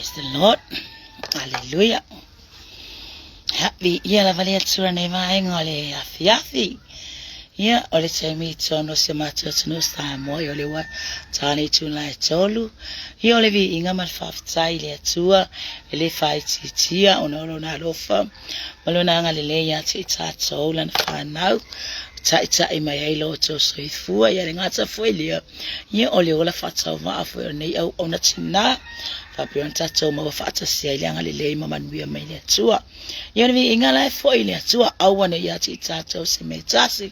Praise the Lord. Hallelujah. Happy ia lava le Atua nei vaega o le afiafi. Ia, o le taimi i tonu o si o matou atunuu o Samoa, ia o le ua ta nei itula e tolu. Ia o le viiga ma le faafetai i le Atua e le faaitiitia ona o lona alofa ma lona agalelei ia te i tatou lana fanau. Taitai mai ai lo outou soifua, ia le gata foi lea, ia o le ola faatauvaa foi o lenei auauna tinā, faapea ona tatou maua faatasi ai le agalelei ma manuia mai le Atua. Ia o le viiga la e foi i le Atua, aua ne i ia te i tatou se mea e tasi,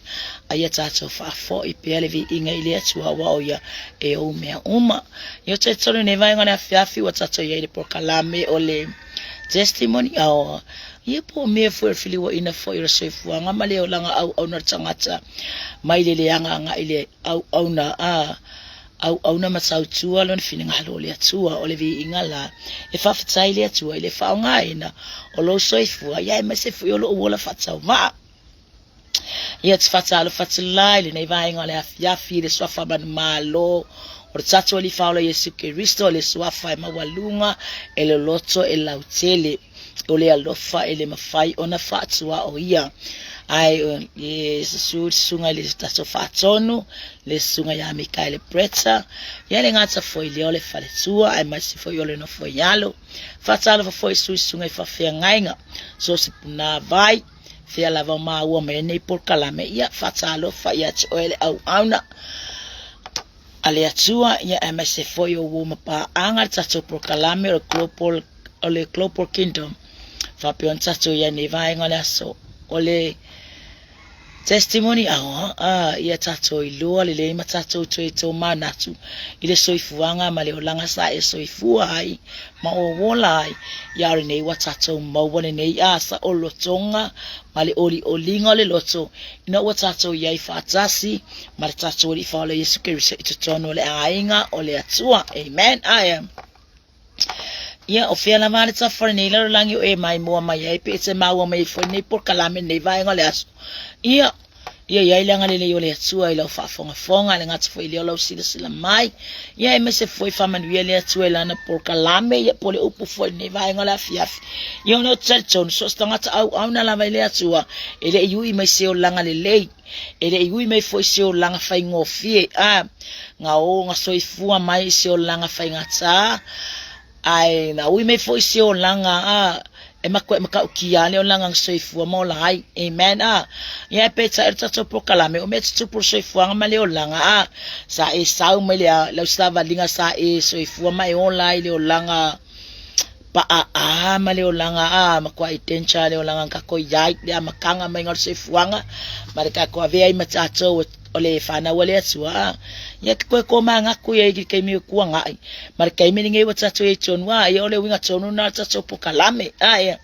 a ia tatou faafoi pea le viiga i le Atua aua o ia e ou mea uma. Ia ou te talitonu i lenei vaega o le afiafi ua tatou i ai i le polokalame o le testimony ao ia po o mea foi o le feliuaina foi o le soifuaga ma le olaga auauna o le tagata mai le leaga agai i le auauna a auauna ma tautua lona finagalo o le Atua o le viiga la e faafetai i le Atua i le faaaogaina o lou soifua ia aemaise foi o lou ola faatauvaa. Ia te faatalofa atu la i lenei vaega o le afiafi i le suafa manumalo o le tatou Alii Faaola Iesu Keriso, o le suafa e maualuga, e loloto, e lautele, o le alofa e le mafai ona faatuaoia. Ae e susu le susuga i le tatou faatonu, le susuga ia Mikaele Bretta, ia le gata foi lea o le faletua, aemaise foi o le nofo i alo. Faatalofa foi i sui susuga i faafeagaiga, so o se punāvai, fea lava o māua mai ai nei polokalame, ia faatalofa ia te oe le auauna a le Atua, ia aemaise foi o uo ma paaga le tatou polokalame o le Global, o le Global Kingdom, faapea ona tatou i ai nei vaega o le aso. O le testimony aoa, a, ia tatou iloa lelei ma tatou toe tōmanatu i le soifuaga ma le olaga sa e soifua ai ma ola ai, ia o lenei ua tatou maua lenei a saolotoga ma le olioliga o le loto ina ua tatou i ai faatasi ma le tatou Alii Faaola Iesu Keriso i totonu o le aiga o le Atua. Amen. Ae Ia, o fea lava le tafa o lenei lalolagi o e maimoa mai ai pe e te maua mai ai foi lenei polokalame lenei vaega o le aso. Ia, ia i ai le agalelei o le Atua i lau faafogafoga, le gata foi lea o lau silasila mai. Ia, aemaise foi faamanuia le Atua i lana polokalame, ia po o le upu foi i lenei vaega o le afiafi. Ia, ona ou te talitonu, so o se tagata auauna lava i le Atua, e le i ui mai se olaga lelei, e le i ui mai foi se olaga faigofie, a, na o na soifua mai i se olaga faigata, ae na ui mai foi i se olaga, a, e matua matautia lava le olaga na soifua ma ola ai. Amen. A, ia e peitai o le tatou polokalame, o mea tutupu o le soifuaga ma le olaga, a, sa e sau mai le, lau savaliga sa e soifua ma e ola ai i le olaga paaa ma le olaga a matuai danger le olaga na tatou i ai le amataga mai o le soifuaga ma le tatou avea ai ma tatou o le fanau a le Atua a ia te toe tomanatu ia i le taimi o tuanai ma le taimi lenei ua tatou i ai tonu a ia o le uiga tonu lena o le tatou polokalame a ia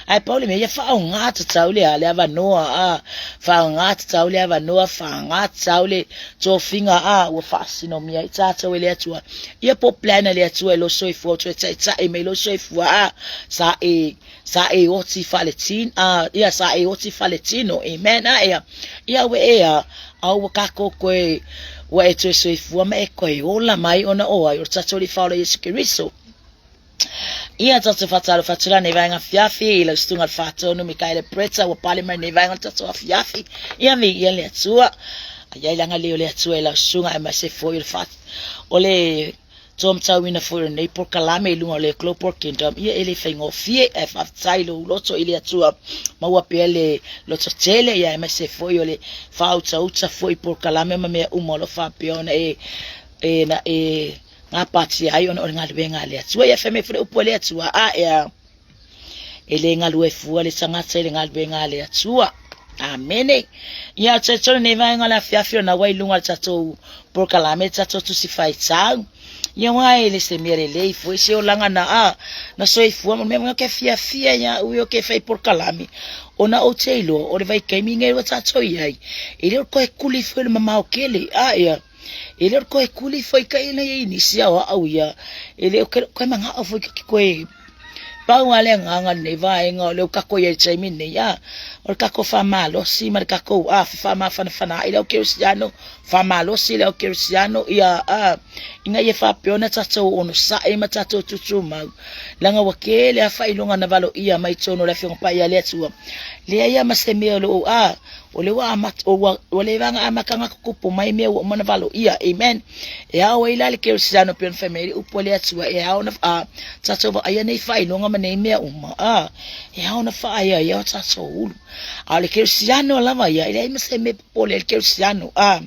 ae pau le mea ia faaaoga tatau le a le avanoa a faaaoga tatau le avanoa faaaoga tatau le tofiga a ua faasinomia ai tatou e le Atua ia po plan a le Atua i lou soifua o toe taitai mai lou soifua a sa e sa e oti faaletin a ia sa e oti faaletino amen a ia ia ua e a a ua tatou toe ua e toe soifua ma e toe ola mai ona o ai o le tatou Alii Faaola Iesu Keriso. Ia tatou faatalofa atu la nei vaega afiafi i lau susuga le Faatonu Mikaele Bretta ua pale mai nei vaega o le tatou afiafi. Ia viia le Atua. Ia i le agalelei o le Atua i lau susuga aemaise foi o le fa o le taumatauina foi o lenei polokalame i luga o le Global Kingdom. Ia e le faigofie ae faafetai lou loto i le Atua maua pea le loto tele ia aemaise foi o le faautauta foi i polokalame ma mea uma o lo o faapea ona e e na e gapatia ai ona o le galuega a le Atua. Ia fai mai foi le upu a le Atua, a ea, e le galue fua le tagata i le galuega a le Atua. Amene. Ia, talitonu nei vaega o le afiafi ona ua i luga o le tatou polokalame, le tatou tusi faitau. Ia, aua e le se mea lelei foi se olaga na a, na soifua ma mea o ke fiafia ia ui o ke fai polokalame. Ona ou te iloa, o le vaitaimi nei ua tatou i ai, e le o toe kuli foi le mamao tele. A ea. E le o toe kuli foi ka ina ia nisi a o au ia. E le o ke koe manao foi ke koe. Pau lava le agaga o lenei vaega o lea ua tatou i ai i le taimi lenei, a, o le tatou faamalosi ma le tatou a, fefaamafanafanaai le au kerisiano, faamalosi le au kerisiano, ia a, ina ia faapea ona tatou onosai ma tatou tutumau, leaga ua tele lava faailoga na valoia mai totonu o le Afioga Paia a le Atua. Leai lava ma se mea o lo o a, o lea ua amata, ua, ua leva ona amata ona tutupu mai mea ua uma ona valoia. Amen. E ao ai la le kerisiano pei ona fai mai ai le upu a le Atua, e ao ona a, tatou vaaia nei faailoga ma nei mea uma, a, e ao ona faaeaea o tatou ulu. A o le kerisiano lava ia, e leai ma se mea e popole ai le kerisiano, a.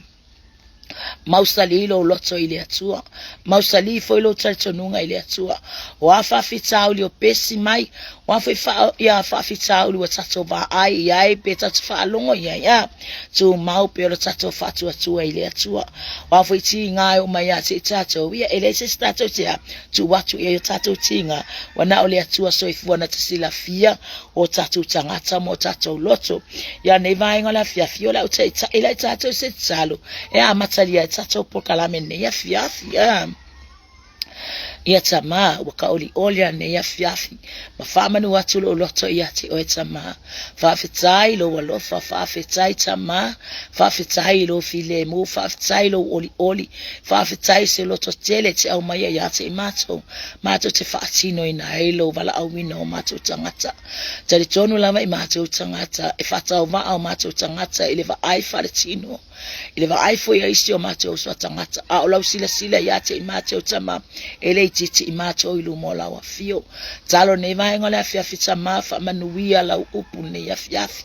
Mausali lou loto i le Atua. Mausali foi lou talitonuga i le Atua. O a faafitauli o pesi mai, o a foi faa, ia, faafitauli ua tatou vaai i ai pe tatou faalogo i ai, a, tumau pea lo tatou faatuatua i le Atua. O a foi tiga e oo mai ia te i tatou, ia, e leai se isi tatou te a, tuu atu i ai o tatou tiga, ua na o le Atua soifua na te silafia o tatou tagata ma o tatou loto. Ia nei vaega o le afiafi, o le au taitai la i tatou se tatalo, e amatalia ai tatou polokalame nei afiafi. A. Ia Tamā, ua ka olioli a nei afiafi, ma faamanu atu lou loto ia te oe Tamā. Faafetai lou alofa, faafetai Tamā, faafetai i lou filemu, faafetai lou olioli, faafetai se loto tele te aumaia ia te i matou. Matou te faatinoina ai lou valaauina o matou tagata. Talitonu lava i matou tagata, e faatauvaa o matou tagata i le vaai faaletino, i le vaai foi a isi o matou uso a tagata, a o lau silasila ia te i matou tama, e le itiiti i matou i luma o lau afio. Talo nei vaega o le afiafi tama, faamanuia lau upu nei afiafi.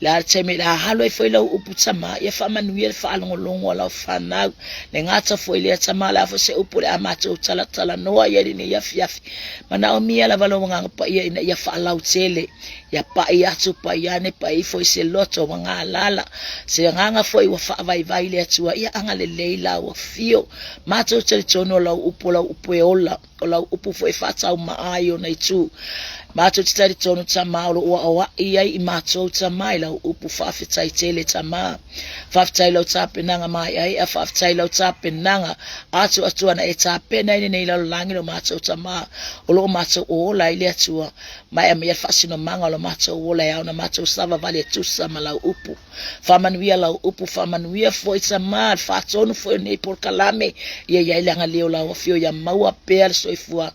Le a le taimi le a halo ai foi lau upu tama, ia faamanuia le faalogologo a lau fanau. Le gata foi lea tama, le a foi se upu le a matou talatalanoa i ai lenei afiafi. Manaomia lava lou Agaga Paia ina ia faalautele, ia pai atu, pai ane, pai ifo i se loto ua galala, se agaga foi ua faavaivai le Atua, ia agalelei lau afio. Matou talitonu o lau upu, o lau upu e ola. O lau upu foi e faataumaa ai ona itu. Matou te talitonu Tamā o lo o aoaʻi ai i matou Tamā i lau upu faafetai tele Tamā. Faafetai i lau tapenaga maeaea, faafetai i lau tapenaga atoatoa na e tapena ai lenei lalolagi lo matou Tamā o lo o matou ola ai le Atua ma e aumaia le faasinomaga o lo matou ola e ao ona matou savavali e tusa ma lau upu. Faamanuia lau upu, faamanuia foi Tamā, le faatonu foi o nei polokalame, ia i ai le agalelei o lau Afio, ia maua pea le soifua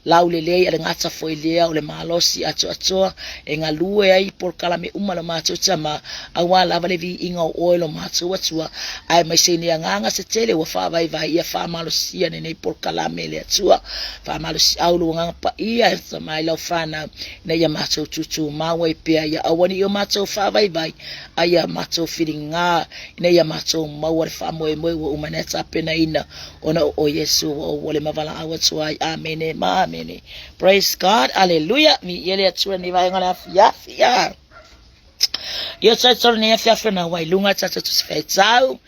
laulelei a le gata foi lea o le malosi atoatoa e galue ai i polokalame uma lo matou Tamā, auā lava le viiga o oe lo matou Atua, aemaise i ni agaga se tele ua faavaivai ia faamalosia lenei polokalame e le Atua. Faamalosiau lou Agaga Paia e Tamā i lau fanau, ina ia matou tūtūmau ai pea, ia aua ne i o matou faavaivai, a ia matou whiringā, ina ia matou maua le faamoemoe ua uma nei tapenaina, ona o oe Iesu ua ou ole ma valaau atu ai. Amene ma amene. Praise God, aleluia, miia le Atua nei vaega o le afiafi. Ah. Ia tatou nei afiafi ona ua i luga tatou tusi faitau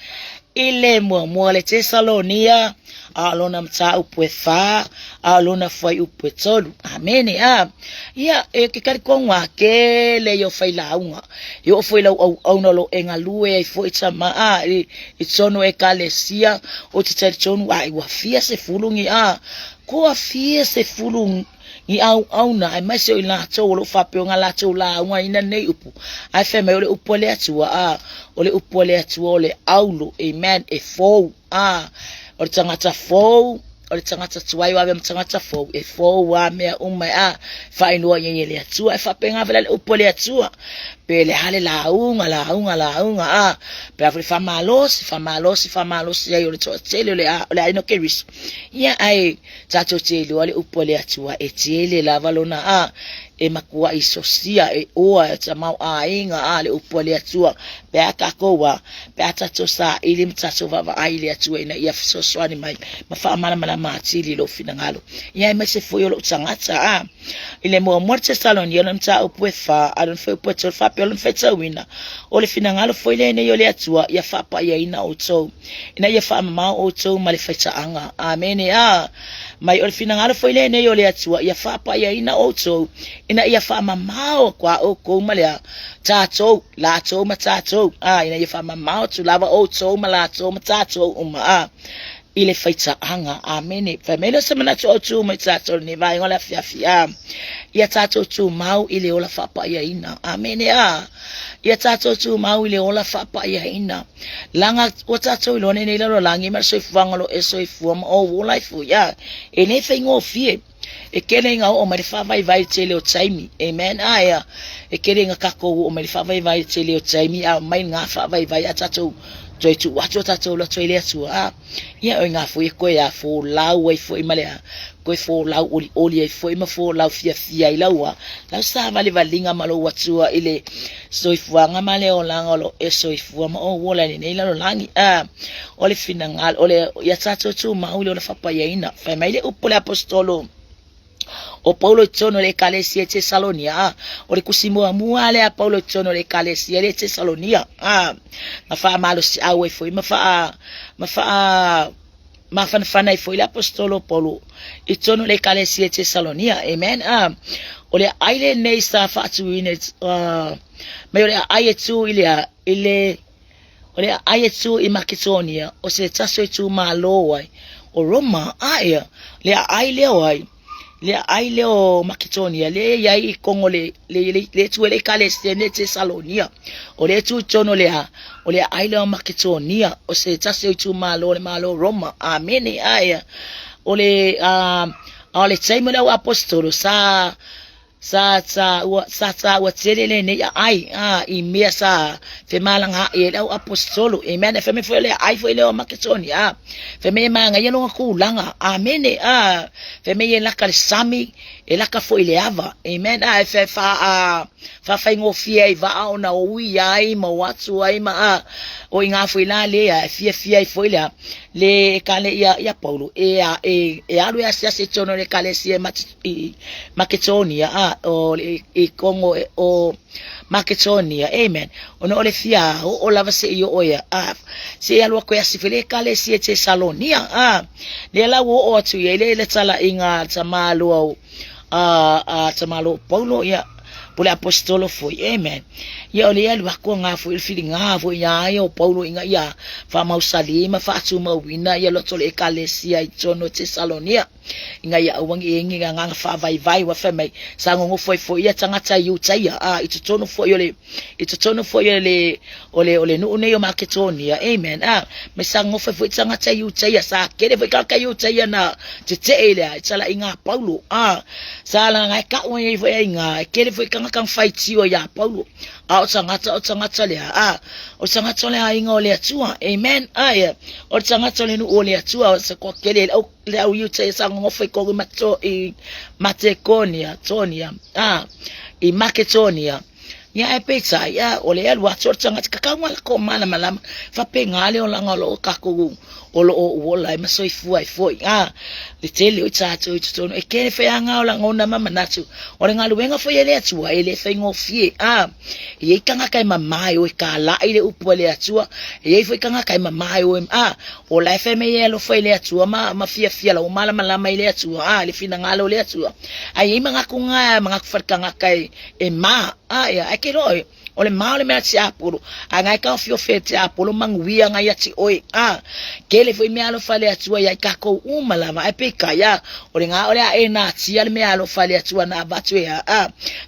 i le muamua le Tesalonia a o lona mataupu e whā, a o lona fuaiupu e tolu. Amene, a. Ia, e ke talitonu a tele ia o failauga. E oo foi lau auauna o lo o e galue ai foi tama, a, i, i totonu o ekalesia, ou te talitonu a ua fia sefulu ni, a, kua fia sefulu ni auauna, aemaise o i latou o lo o faapea ona latou laugaina nei upu, ae fai mai o le upu a le Atua, a, o le upu a le Atua o le aulu, amen, e fou, a, o le tagata fou, o le tagata tuai o avea ma tagata fou, e fou a mea uma, a, faailoa i ai e le Atua, e faapena vale le upu a le Atua, pe le a le lauga, lauga, lauga, a, pe a foi faamalosi, faamalosi, faamalosi ai o le toatele o le, o le aiga o Keriso, ia, ae, Tatou te iloa le upu a le Atua e tele lava lona a e makuaʻi sosia e oa e tamaoaiga a le upu a le Atua pe a takou a pe a tatou saili ma tatou vaavaai i le Atua ina ia fesoasoani mai ma faamalamalama atili lou finagalo ia aemaise foi o lou tagata a i le muamua le Tesalonia lona mataupu e whā a lona fuaiupu e tolu faapea lona faitauina o le finagalo foi lenei o le Atua ia faapaiaina outou ina ia faamamao outou ma le faitaaga. Amene. A mai o le finagalo foi lenei o le Atua ia faapaiaina outou, ina ia faamamao atu a outou ma le a tatou, latou ma tatou. A ina ia faamamao atu lava outou ma latou ma tatou uma. A. i le faitaaga. Amene. Fai mai lea o se manatu autu mai tatou i lenei vaega o le afiafi a. Ia tatou tumau i le ola faapaiaina. Amene a. Ia tatou tumau i le ola faapaiaina. Laga ua tatou iloa nei lalolagi ma le soifuaga o lo o e soifua ma ou ola ai foi a. E le faigofie. E tele ina oo mai le faavaivai i le tele o taimi. Amen. Ae e tele ina tatou oo mai le faavaivai i le tele o taimi, a omai lena faavaivai a tatou toe tuu atu o tatou loto i le Atua. A, ia o ina foi e toe a folau ai foi ma le a, toe folau olioli ai foi ma folau fiafia ai lau a, lau savalivaliga ma lou Atua i le soifuaga ma le olaga o lo e soifua ma ou ola i lenei lalolagi. A, o le finagalo, o le, ia tatou tumau i le ola faapaiaina. Fai mai le upu le aposetolo o Paulo i totonu o le ekalesia i Tesalonia, a, o le tusi muamua lea a Paulo i totonu o le ekalesia i Tesalonia, a, na faamalosiau ai foi ma faa, ma faa, mafanafana ai foi le aposetolo o Paulo i totonu o le ekalesia i Tesalonia. Amen. A, o le aai lenei sa faatuina, mai o le aai e tu i le, i le, O le aai e tu i Maketonia, o se tasi o itumalo ai o Roma, a ea, le aai lea o ai, le aai lea o Maketonia, lea e i ai i Kongo le, le, le, le tu e le Ekalesia nei Tesalonia. O lea e tu i totonu o le a, o le aai lea o Maketonia, o se tasi o itumalo o le Malo o Roma. Amene, a ea. O le, a, a o le taimi o le au aposetolo, sa, Sa taua, sa taua tele lenei aai, a, i mea sa femalagaai ai le au aposetolo. Amen. E fai mai foi o le aai foi lea o Maketonia, a. Fai mai e manaia lona tulaga. Amene, a. Fai mai e laka le sami, e laka foi le ava. Amen. A, e fa, fa, a, faafaigofie ai vaa ona ui ai ma o atu ai ma, a, o i ngā foi la lea, e fiafia ai foi lea, le ekale ia, ia Paulo, e, a, e, e alu e asiasi i totonu o le ekalesia e i Maketonia, a, o le, i Kongo e, o Maketonia, amen. Ona o le fia oo lava se i oo ia, a, se i alu atu e asi foi le ekalesia i Tesalonia, a, lea la ua oo atu i ai le, le talaiga a tamālua o, a, a tamālua o Paulo, ia, po le aposetolo foi, amen. Ia o le alu atu a ngā foi le whiringa foi ia ia o Paulo ina ia whaamausali ma whaatumauina ia loto le ekalesia i totonu o Tesalonia. Ina ia aua ne i ai ni agaga faavaivai ua fai mai, sa nonofo ai foi ia tagata i Iutaia, a, i totonu foi o le, i totonu foi o le, o le, o le nuu nei o Maketonia, amen, a, mai sa nonofo ai foi tagata i Iutaia, sa tele foi tagata i Iutaia na tetee i le, i talaiga a Paulo, a, sa lagae kau ai foi ai ngā, e tele foi tagata na faitio iā Paulo, a o tagata, o tagata lea, a, o tagata o le aiga o le Atua, amen, a, ia, o le tagata o le nuu o le Atua, o se koa tele, au, Le au Iuta e sa nonofo i kogu mato i Matekonia, Tonia, a, i Maketonia. Ia e peitai, a, o le alu atu o le tagata, kakau ma lako malamalama, faapena le olaga o lo o kakou o lo o ola ai ma soifua ai foi, a, le tele o i tatou i totonu, e kene whai anga o lagona ma manatu, o le galuega foi a le Atua, e le faigofie, a, E i ai tagata e mamā e o e kālaʻi le upu a le Atua. E i ai foi tagata e mamā e o e, a, o la e fai mai e alofa i le Atua ma, ma fiafia la ua malamalama i le Atua, a, le finagalo o le Atua. A i ai manatu ngā, manatu faletagata e, e mā, a, ia, ae ke loa e, o le mā o le mea tiapolo, a ngai ka ofiofi e tiapolo manuia ngai ia te oe, a, kele foi mea alofa le Atua ia i kākou uma lava, ae peitai, a, O le ngā o le a e nā tia le mea alofa le Atua na avatu e a, a,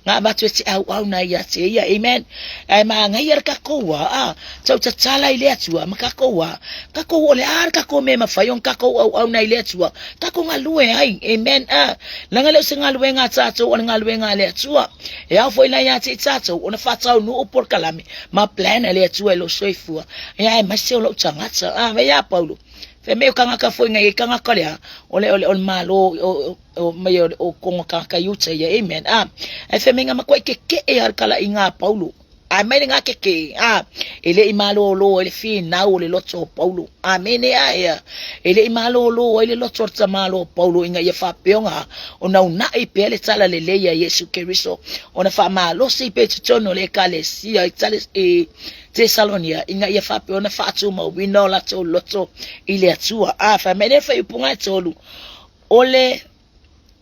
ngā avatu e te auau na ia te ia, amen. Ae māngai ia le kakou a, a, tau tatala i le Atua, ma kakou a, kakou o le a le kakou me mawhai on kakou auau na i le Atua, kakou ngā lue ai, amen, a, langa leo se ngā lue ngā tātou o le ngā lue ngā le Atua, e au foi na ia te i tātou, ona whātau nuu por kalame, ma plan a le Atua e lo soifua, e ae mai se o lou tangata, a, vei a Paulo, Fai mai o kangaka foi ngai e kangaka lea, o le, o le, o le malo o, o, mai o, o kongo kangaka i uta ia, amen. A, ai fai mai nga makuai ke ke e al kala i ngā Paulo. Ai mai le ngā ke ke, a, e le i malo lo ai le whinau o le loto o Paulo. Amene a ea, e le i malo lo ai le loto o le tamalo o Paulo inga ia whapeonga, o na unai pea le tala le leia Yesu Keriso, o na whamalosi pe totonu le ekalesia i tale, i, Tesalonia, ina ia faapea ona faatumauina o latou loto i le Atua. A, fai mai le faaiupuga e tolu, o le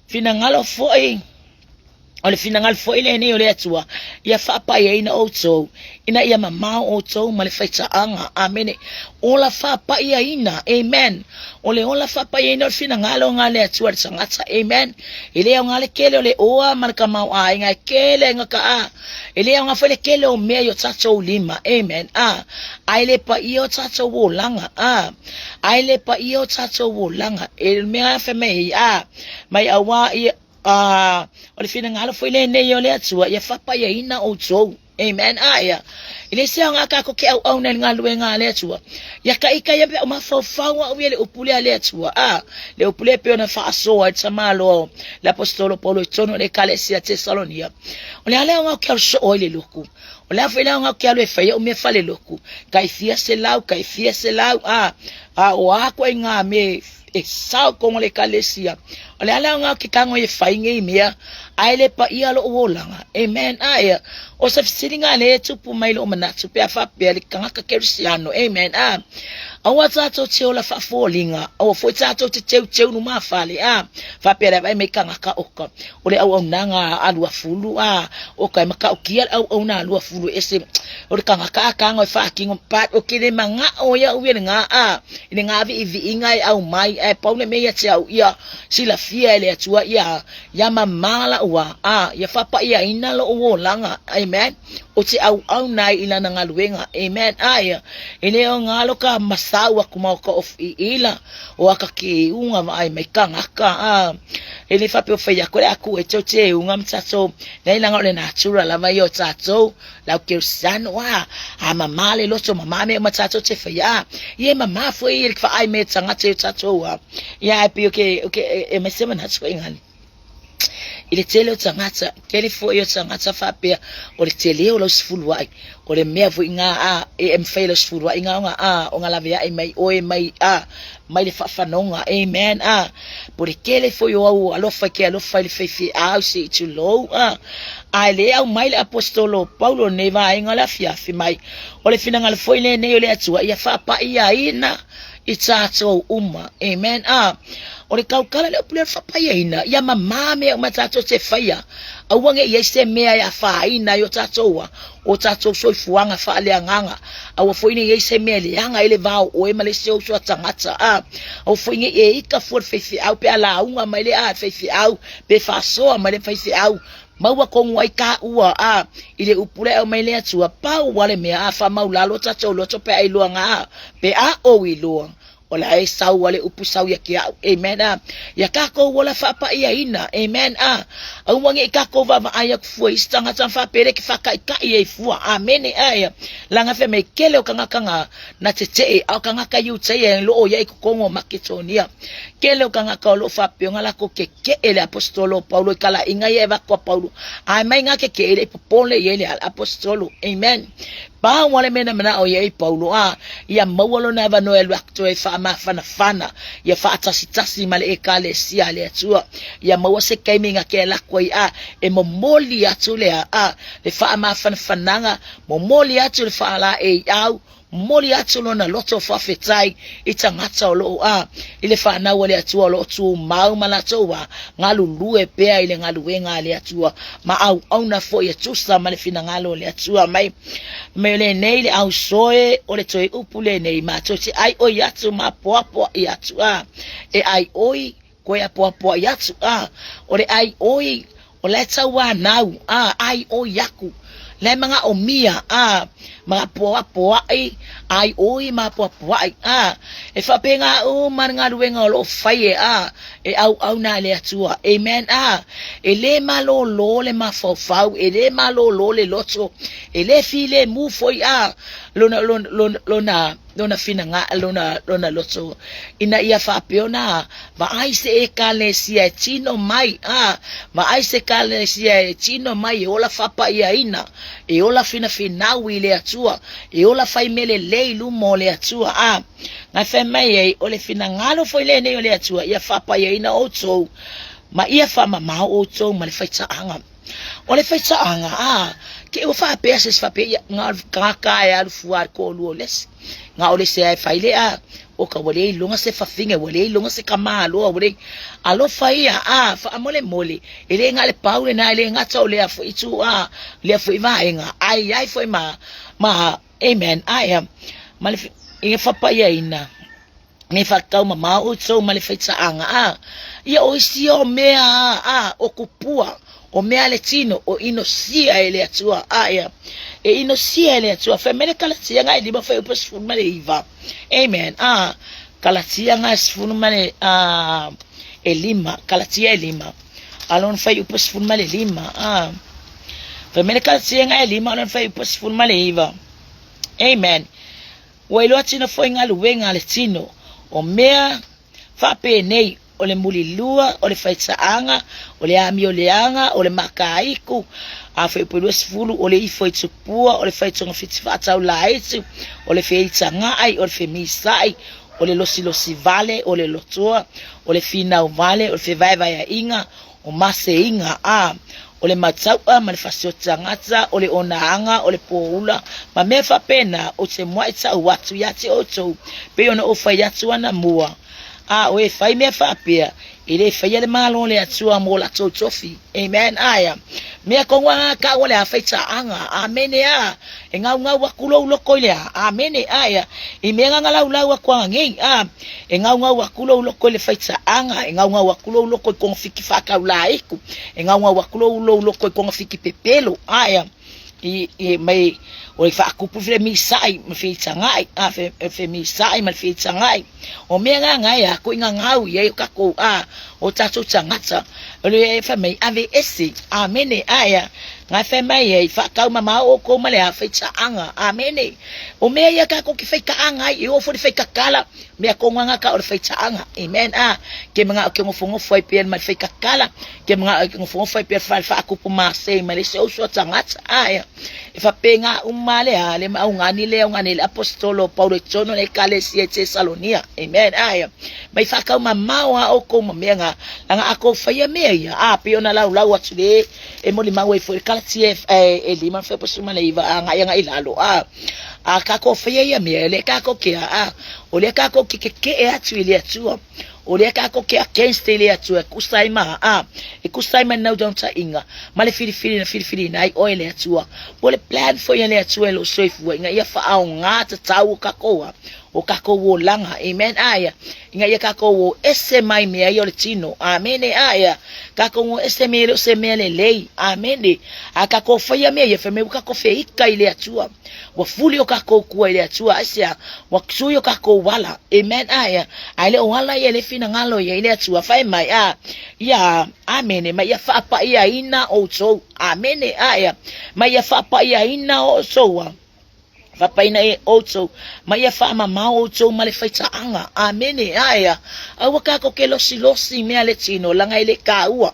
finagalo foi. O le finagalo foi lenei o le Atua, ia faapaiaina outou, ina ia mamao outou ma le faitaaga. Amene. Ola faapaiaina. Amen. O le ola faapaiaina o le finagalo nga le Atua le tagata. Amen. E le aoga le kele o le oa ma le kamaoaiga e kele nga ka a. E le aoga foi le kele o mea i o tatou lima. Amen. A. Ai le paia o tatou olaga. A. Ai le paia o tatou olaga. E mea fe mei a. Mai aua ia A, o le finagalo foi lenei o le Atua, ia faapaiaina outou. Amen. A ia. I le se aoga kākou ke auauna i le galuega a le Atua. Ia ka ika ia pe o mafaufau au ia le upu lea a le Atua. A, le upu lea pei ona faasoa i le tamaloa o le Aposetolo Paulo i totonu o le Ekalesia Tesalonia. O le a le aoga o ke alu soo ai le loku? O le a foi le aoga o ke alu e fai au mea faleloku? Tai fia selau, tai fia selau, a, a o a koe ngā me e sao kongo le ekalesia. O le a le aoga o ke tago e fai nei mea, ae le paia loʻu olaga. Amen. Ae, o se fesiliga lea e tupu mai loʻu manatu pe a faapea le tagata Kerisiano. Amen. A, aua tatou te ola faafoliga, aua foi tatou te teuteu lumafale. A, faapea le vaai mai tagata oka, o le auaunaga a luafulu, a, oka e matautia le auauna a luafulu ese, o le tagata a tago e faatino, but o ke le manao ia au ia lena, a, i le gāviʻiviʻiga e ʻau mai, ae pau le mea ia te au ia silafia e le Atua ia, ia mamā laʻu a, a, ia faapaʻiaina loʻu olaga, amen, o te ʻauʻauna ai i lana galuega, amen, a ia, e le o galo ka masau aku ma o ka ofiʻiila, o aka ke uga vaai mai kagaka, a, e le faapea o fai aku le aku e teuteuga ma tatou, leai leaga o le natura lava ia o tatou, Lau Kerisiano, a, a mamā le loto, mamā mea uma tātou te whai, a, ia e mamā foi i le whaai me tangata i o tātou, a, ia e pei o ke, o ke, e, e mai se manatu i ngani. I le tele o tagata, tele foi o tagata faapea, o le tele o lau sefulu ai, o le mea foi ngā a, e e mwhai lau sefulu ai ngā o ngā a, o ngā lawe ai mai oe mai a, mai le whaawhanonga, amen, a, po le tele foi o au alofa ke alofa i le whaiwhi au se i tulou, a, Ae le aumai le Aposetolo Paulo nei vaega o le afiafi mai, o le finagalo foi lenei o le Atua ia faapaiaina i tatou uma. Amen. A, o le kaukala le upu lea o le faapaiaina, ia mamā mea uma tatou te faia, aua ne i ai se mea e afaina ai o tatou a, o tatou soifuaga faaleagaga, aua foi ne i ai se mea e leaga ai le va o oe ma le isi ou uso a tagata, a, aua foi ne i e ika fua le faifeau pe a lauga mai le a faifeau, pe faasoa mai le faifeau, maua konu ai kāua, a, i le upu lea e aumai le Atua, pau a le mea, a, faamaulalo tatou loto pe a iloa ngā, pe a ou iloa, o le a e sau a le upu sau ia ke au, amen, a, ia kākou ola faapaiaina, amen, a, aua ne i kākou vaavaai aku fua i isi tagata ma faapea le ke faakaʻikaʻi ai fua, amene, a, ia, laga fai mai kele o kagaka ngā, na tetee, a o kagaka Iutaia e loo ia i totonu o Maketonia. Kele o kagaka o loo faapea ona lakou kekeʻe le Aposetolo o Paulo i kalaiga ia e avatu a Paulo, ae mai ga kekeʻe i le i popole i ai le Aposetolo. Amen. Pau a le mea na manao i ai Paulo, a ia maua lona avanoa e alu atu toe faamafanafana, ia faatasitasi ma le Ekalesia a le Atua, ia maua se taimi ga ke lako ai, a e momoli atu le a le faamafanafanaga, momoli atu le faalaeiau, momoli atu lona loto faafetai i tagata o loo a i le fanau a le Atua o loo tumau ma latou a galulue pea i le galuega a le Atua ma auauna foi e tusa ma le finagalo o le Atua. Mai mai o lenei le ausoe o le toe upu lenei matou te aioi atu ma apoapoai atu a e aioi koe apoapoai atu a o le aioi o la e tauanau a aioi aku la e manaomia a ma apoapoai aioi ma apoapoai a e faapena uma le galuega o loo fai e a e auauna a le Atua. Amen. A e le malōlō le mafaufau, e le malōlō le loto, e le filemu foi a lona lona lona lona lona finaga lona lona loto ina ia faapea ona vaai se ekalesia e tino mai a vaai se ekalesia e tino mai e ola faapaiaina e ola finafinau i le Atua e ola fai mea lelei i luma o le Atua a na fai mai ai o le finagalo foi lenei o le Atua ia faapaiaina outou ma ia faamamao outou ma le faitaaga. O le faitaaga, a, te i ua faapea se isi faapea, ia, na o le tagata lava e alu fua i le toalua o le isi. Na o le isi lava e fai le a, oka ua le iloga se fafine, ua le iloga se tamaloa, ua le... Alofa ia, a, faamolemole, e le na o le pau lena, e le gata o lea foi itu, a, lea foi vaega, ae i ai foi ma, ma, amen, ae, ma le, i le faapaiaina. Me whakatau mamao outou ma le whaitaaga, a, ia o isi o mea a, a, o kupua, o mea a le tino, o inosia e le Atua, a, ia, e inosia e le Atua. Whai mai le Kalatia ngai lima whai upa 19. Amen. A, Kalatia ngai sefulu ma le, a, e lima, Kalatia e lima. Alon whai upa 15. A, whai mai le Kalatia ngai lima, alon whai upa 19. Amen. Ua iloa tino foi galuega a le tino, o mea faapenei, o le mulilua, o le faitaaga, o le amioleaga, o le makaiku, a fuaiupu 20, o le ifo i tupua, o le faitogafiti faataulaiti, o le feitagaai, o le femisa'i, o le losilosi vale, o le lotoa, o le finau vale, o le fevaevaeaiga, o maseiga, a, o le matau'a ma le fasioti tagata, o le onaaga, o le pōula, ma mea faapena, ou te mua'i ta'u atu iā te outou, pei ona ou fai atu anamua. A, o e fai mea faapea, e le faia le Malo o le Atua mo latou tofi. Amen. Aea. Mea tonu a ta'u o le a faitaaga. Amene. A, e gaugau aku lou loko i le a. Amene. Aea. I mea na laulau aku ana nei. A, E gaugau aku lou loko i le faitaaga, e gaugau aku lou loko i kogafiti faataulaiku, e gaugau aku lou, lou loko i kogafiti pepelo, ae i, i mai o le faakupu le misa'i ma feitaga'i, a fe, fe misa'i ma le feitaga'i. O mea ngā ngai a ko inga ngau i ai o kakou a o tatou tagata. O le e whai mai ave ese, amene, ae a ngai whai mai e whakau mamao o kou ma le a feitaaga, amene. O mea ia kakou ki feitaaga ai, e o fo le feitakala, Mea konganga ka o le faitaaga. Amen. A, ke mangao ke ngofongofo ai pea ma le faitakala, ke mangao ke ngofongofo ai pea le faakupu masei ma le se uso a tagata. A, e, e faapena uma le a, le maugani le augani le apostolo Paulo i tonu le ekalesia i Tesalonia. Amen. A, e, mai whakau mamao a oukou ma mea nga, langa a kou whaia mea ia. A, pe ona lau lau atu le, e moli mau ai foi le Kalatia e, e, e lima whai suma le iwa, a ngai anga i lalo. A, a kākou whaia ia mea, e le kākou ke a, a, o lea kākou ke kekeʻe atu i le Atua, o lea kākou ke against i le Atua, e kusa ai ma, a, e kusa ai ma le naunautaiga, ma le filifili na filifiliina ai oe e le Atua. Po o le plan foi a le Atua i lou soifua, ina ia faaaoga tatau o kākou a, o kākou olaga, amen, a ia, ina ia kākou o ese mai mea ia o le tino, amene, a ia, kākou o ese mea e le o se mea lelei, amene, a kākou whaia mea ia, whai mai ua kākou wheika i le Atua, ua fuli o kākou kua i le Atua, aisea, ua sui o kākou ala, amen, a ia, a e le o ala ia le finagalo ia i le Atua, whai mai, a, ia, amene, ma ia faapaiaina outou, amene, a ia, ma ia faapaiaina outou, a, Fapaina e outou, ma ia faamamao outou ma le faitaaga. Amene. Aea. Aua kākou ke losilosi i mea le tino, laga e le kāua.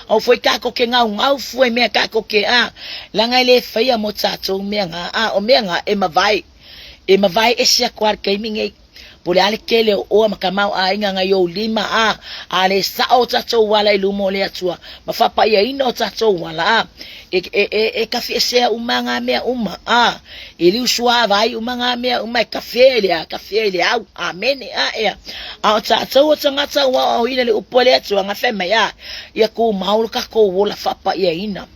Aua foi kākou ke gaugau fua i mea kākou ke a, laga e le whaia mo tātou mea ngā. A, o mea ngā, e mavae. E mavae ese aku a le taimi nei. Po le a le tele o oa ma ka maoʻāina ngai ou lima, a, a le saʻo o tatou ala i luma o le Atua, ma faapaiaina o tatou ala, a, e, e, e, e kafiesea uma ngā mea uma, a, e liusuāwai uma ngā mea uma e kawhea i le a, kawhea i le au. Amene. A, ea. A o tatou o tagata ua aoaoina le upu a le Atua, nga whai mai, a, ia kūmau lo kakou ola faapaiaina.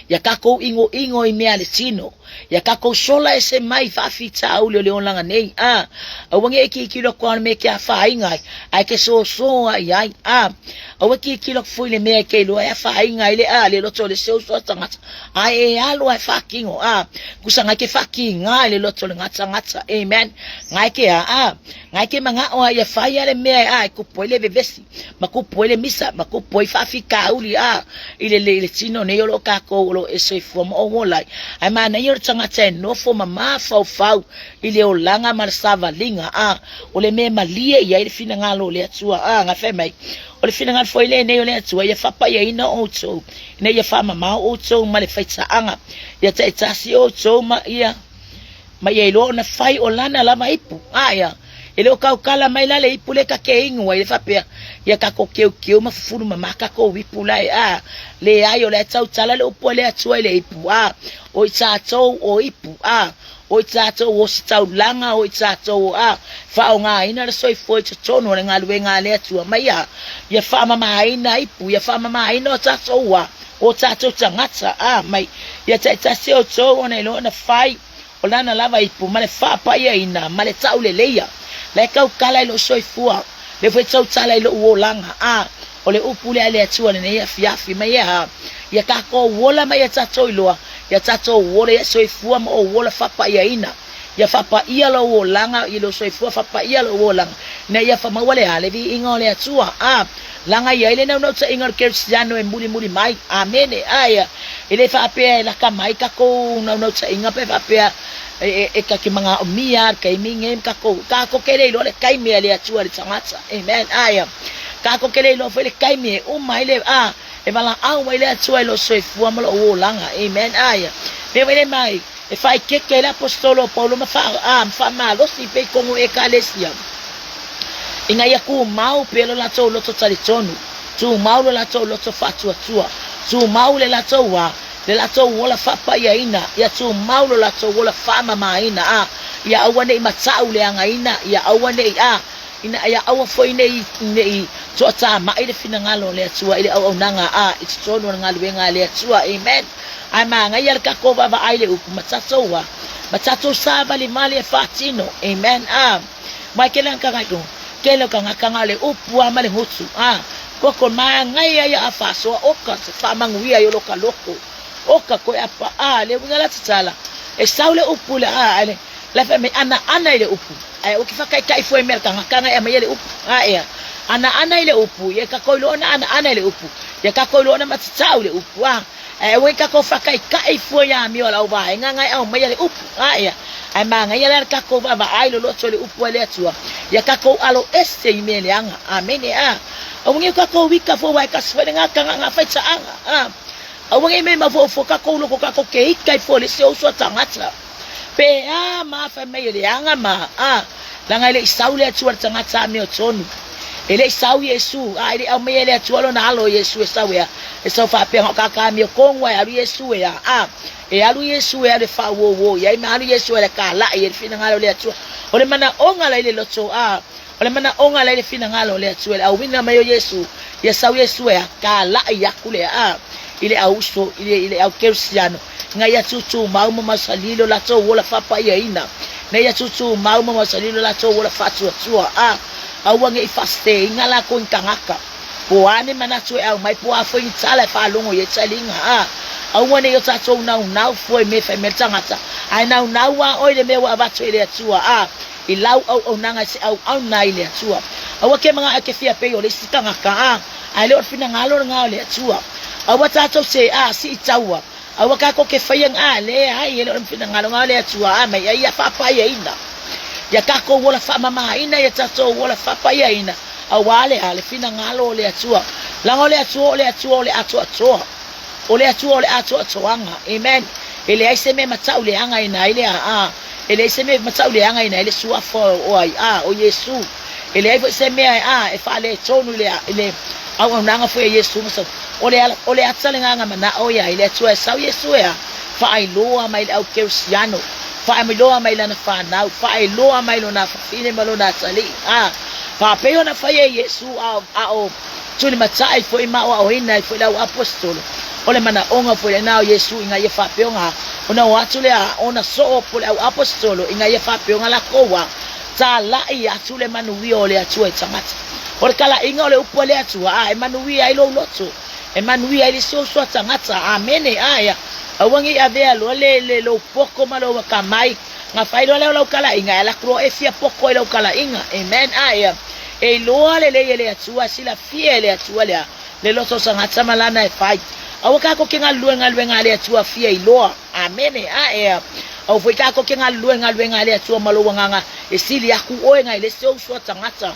Ia kakou ʻigoʻigo i mea a le tino, ia kakou sola ese mai faafitauli o le olaga nei, a, aua ne i kilokilo aku le mea e ke afaina ai, a e ke sōsō ai ai, a, aua e kilokilo aku foi i le mea e ke iloa e afaina ai le a le loto o le se uso a tagata, a e alu a e faatino, a, kusa ngai ke faakīgā i le loto o le gatagata, amen, ngai ke a, a, ngai ke manaʻo a ia fai a le mea e a e kupu ai le vevesi. Ma kupu ai le misa, ma kupu ai faafitauli, a, i le, i le tino nei o lo o kākou o lo o e soifua ma o ola ai. Ae manaia o le tagata e nofo ma mafaufau i le olaga ma le savaliga, a, o le mea e malie i ai le finagalo o le Atua, a, na fai mai, o le finagalo foi lenei o le Atua, ia faapaiaina outou, ina ia faamamao outou ma le faitaaga, ia taitasi outou ma ia, ma ia iloa ona fai o lana lava ipu. A ia, E le o tautala mai la le ipu lea ta te inu ai le faapea, ia tatou keukeu ma fufulu mama tatou ipu la e a. Leai, o la e tautala le upu a le Atua i le ipu a. O i tatou o ipu a. O i tatou o ositaulaga, o i tatou o a. Faaaogaina le soifua i totonu o le galuega a le Atua mai a. Ia faamamaina ipu, ia faamamaina o tatou a. O tatou tagata a mai. Ia taitasi outou ona iloa ona fai. O lana lava ipu ma le faapaiaina ma le tauleleia, la e tautala i lou soifua, lea foi e tautala i lou olaga. A, o le upu lea a le Atua lenei afiafi mai e a? Ia tatou ola ma ia tatou iloa, ia tatou ola ia soifua ma ou ola faapaiaina. Ia faapaia lou olaga i lou soifua, faapaia lou olaga, ina ia faamaua le a? Le viiga o le Atua. A, laga i ai le naunautaiga o le kerisiano e mulimuli mai. Amene. A, ia, e le faapea e laka mai takou naunautaiga pe faapea e, e, e ke magaomia le taimi nei ma takou, takou ke le iloa le taimi a le Atua i le tagata. Amen. A, ia, takou ke le iloa foi le taimi e uma ai le, a, e valaau ai le Atua i lou soifua ma lou olaga. Amen. A, ia, mea foi le mai, E faaeteete ai le Aposetolo o Paulo ma faamalosi pea i totonu o Ekalesia, ina ia tumau pea lo latou loto talitonu, tumau lo latou loto faatuatua, tumau le latou wā, le latou ola faapaiaina, ia tumau lo latou ola faamamaina, a ia aua ne i matau leagaina, ia aua ne i, a ina ia aua foi ne i, ne i toatamai le finagalo o le Atua i le auaunaga, a i totonu o le galuega a le Atua. Amen. Ae manaia le tatou vaavaai le upu ma tatou a ma tatou savalivali e faatino. Amen. A mai ke langa kai ko ke le kanga kanga le upu a ma le gutu. A koko manaia ia a faasoa oka se faamanuia i o loka loko. Oka koe a pa a le uiga la tatala. E sau le upu le a le la fa me ana ana i le upu. Ae o ki whakaikai fue mea kanga kanga e mai le upu. A ea. Ana ana i le upu. Ia ka koi loa na ana ana i le upu. Ia ka koi loa na matatau le upu. A Ae aua i takou whakaikai fua i amio a lau vaenga ngai au mai a le upu. A ea, ae māngaia la le takou vaavaai loloto i le upu a le Atua, ia takou alo ese i mea leaga. Amene. A, aua nei o takou ika fua wae kasi fua i le ngakanga nga whaitaaga. A, aua nei mea mafoafo takou loko takou ke ika i fua le se uso a tagata. Pe a ma whai mai e leaga ma, a, langa e le i sau le Atua le tagata amio tonu. E le i sau Iesu, a e le i aumaia e le Atua lona alo o Iesu e sau ea, e sau faapea o kākā amio kongu a e alu Iesu ea, a e alu Iesu e alu e faauouo i ai ma alu Iesu e le kālaʻi e le finagalo o le Atua. O le manaʻoga la i le loto, a o le manaʻoga la i le finagalo o le Atua i le auina mai o Iesu, ia sau Iesu ea, kālaʻi aku lea, a i le au uso, i le, i le au kerisiano, ina ia tūtūmau ma mausali lo latou ola faapaiaina, ina ia tūtūmau ma mausali lo latou ola faatuatua, a aua ne i faaseseina lakou i ni tagata. Po o a ni manatu e aumai, po o a foi ni tala e faalogo i ai taliga, a aua ne i o tatou naunau fua i mea e fai mai ai le tagata, ae naunau lava oe i le mea ua avatu e le Atua, a i lau auaunaga i se auauna ai i le Atua. Aua ke manaʻo e ke fia pei o le isi tagata, a ae le o le finagalo lena o le Atua. Aua tatou se, a sii taua, aua tatou ke faia a leai e le o le finagalo lena o le Atua, a mai ai ia faapaiaina. Ia tatou ola faamamaina, ia tatou ola faapaiaina, auā le a le finagalo o le Atua. Leaga o le Atua o le Atua o le atoatoa. O le Atua o le atoatoaga. Amen. E leai se mea matau leaga ina ai le a, a. E leai se mea matau leaga ina ai le suafa o ai, a, o Iesu. E leai foi se mea a, e faaletonu i le, i le auaunaga foi a Iesu ma sau. O le, o le ata le gagana manao ia ai le Atua e sau Iesu e a, faailoa mai le au kerisiano, faailoa mai lana whanau, faailoa mai lona fafine ma lona atalii, a, faapei ona fai e Iesu a, a o tulimatai foi ma aoaoina ai foi le au aposetolo. O le manaoga foi lena o Iesu ina ia faapeoga, ona o atu lea ona soo po le au aposetolo ina ia faapeoga lakou a talai atu le manuia o le Atua i tagata. O le talaiga o le upu a le Atua, a e manuia ai lou loto, e manuia ai le isi uso a tagata. Amene. A ia, aua ne i avea loa le, le lou poko ma lou akamai, na fai loa lea o lau talaiga, e ala atu loa e fia poko i lau talaiga. Amen. A ia, e iloa lelei e le Atua, e silafia e le Atua lea, le loto o tagata ma lana e fai. Aua tatou ke galulue i galuega a le Atua fia iloa. Amene. A ea. Aua foi tatou ke galulue i galuega a le Atua ma lou agaga e sili aku oe nai le isi ou uso a tagata.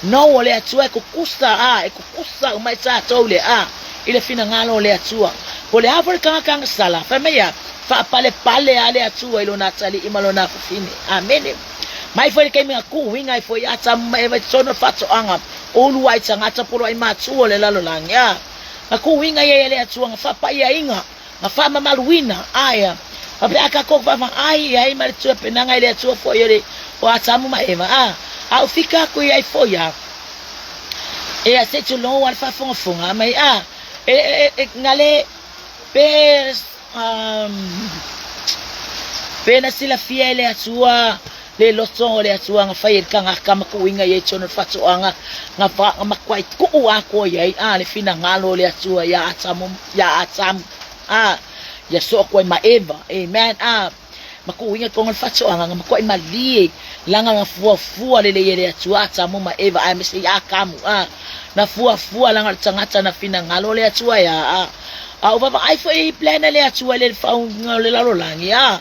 No, o le Atua e kukusa, a, e kukusa uma i tatou le, a, i le finagalo o le Atua. Po o le a foi le tagata agasala, fai mai a, faapalepale a le Atua i lona atalii ma lona afafine. Amene. Mai foi le taimi na tuuina ai foi Atamu ma Eva i totonu o le faatoaga o uluai tagata poloai matua o le lalolagi, a na tuuina i ai e le Atua na faapaiaina, na faamamaluina, ae a pe a tatou vaavaai i ai ma le tuapenaga i le Atua foi o le o Atamu ma Eva, a a ou fika atu i ai foi a e a se tulou a le faafogafoga mai a e, e, e, na le pe Pe na silafia e le Atua le loto o le Atua na fai e le tagata ma tuuina i ai totonu o le faatoaga, na fa, na matuai tuu atoa i ai a le finagalo o le Atua ia Atamu, ia Atamu, a ia soo atu ai ma Eva. Amen. A ma tuuina i totonu o le faatoaga, na matuai malie laga na fuafua lelei e le Atua Atamu ma Eva, aemaise ia Atamu, a na fuafua laga o le tagata na finagalo le Atua ia a. A o vaavaai foi i plan a le Atua i le fauga o le lalolagi, a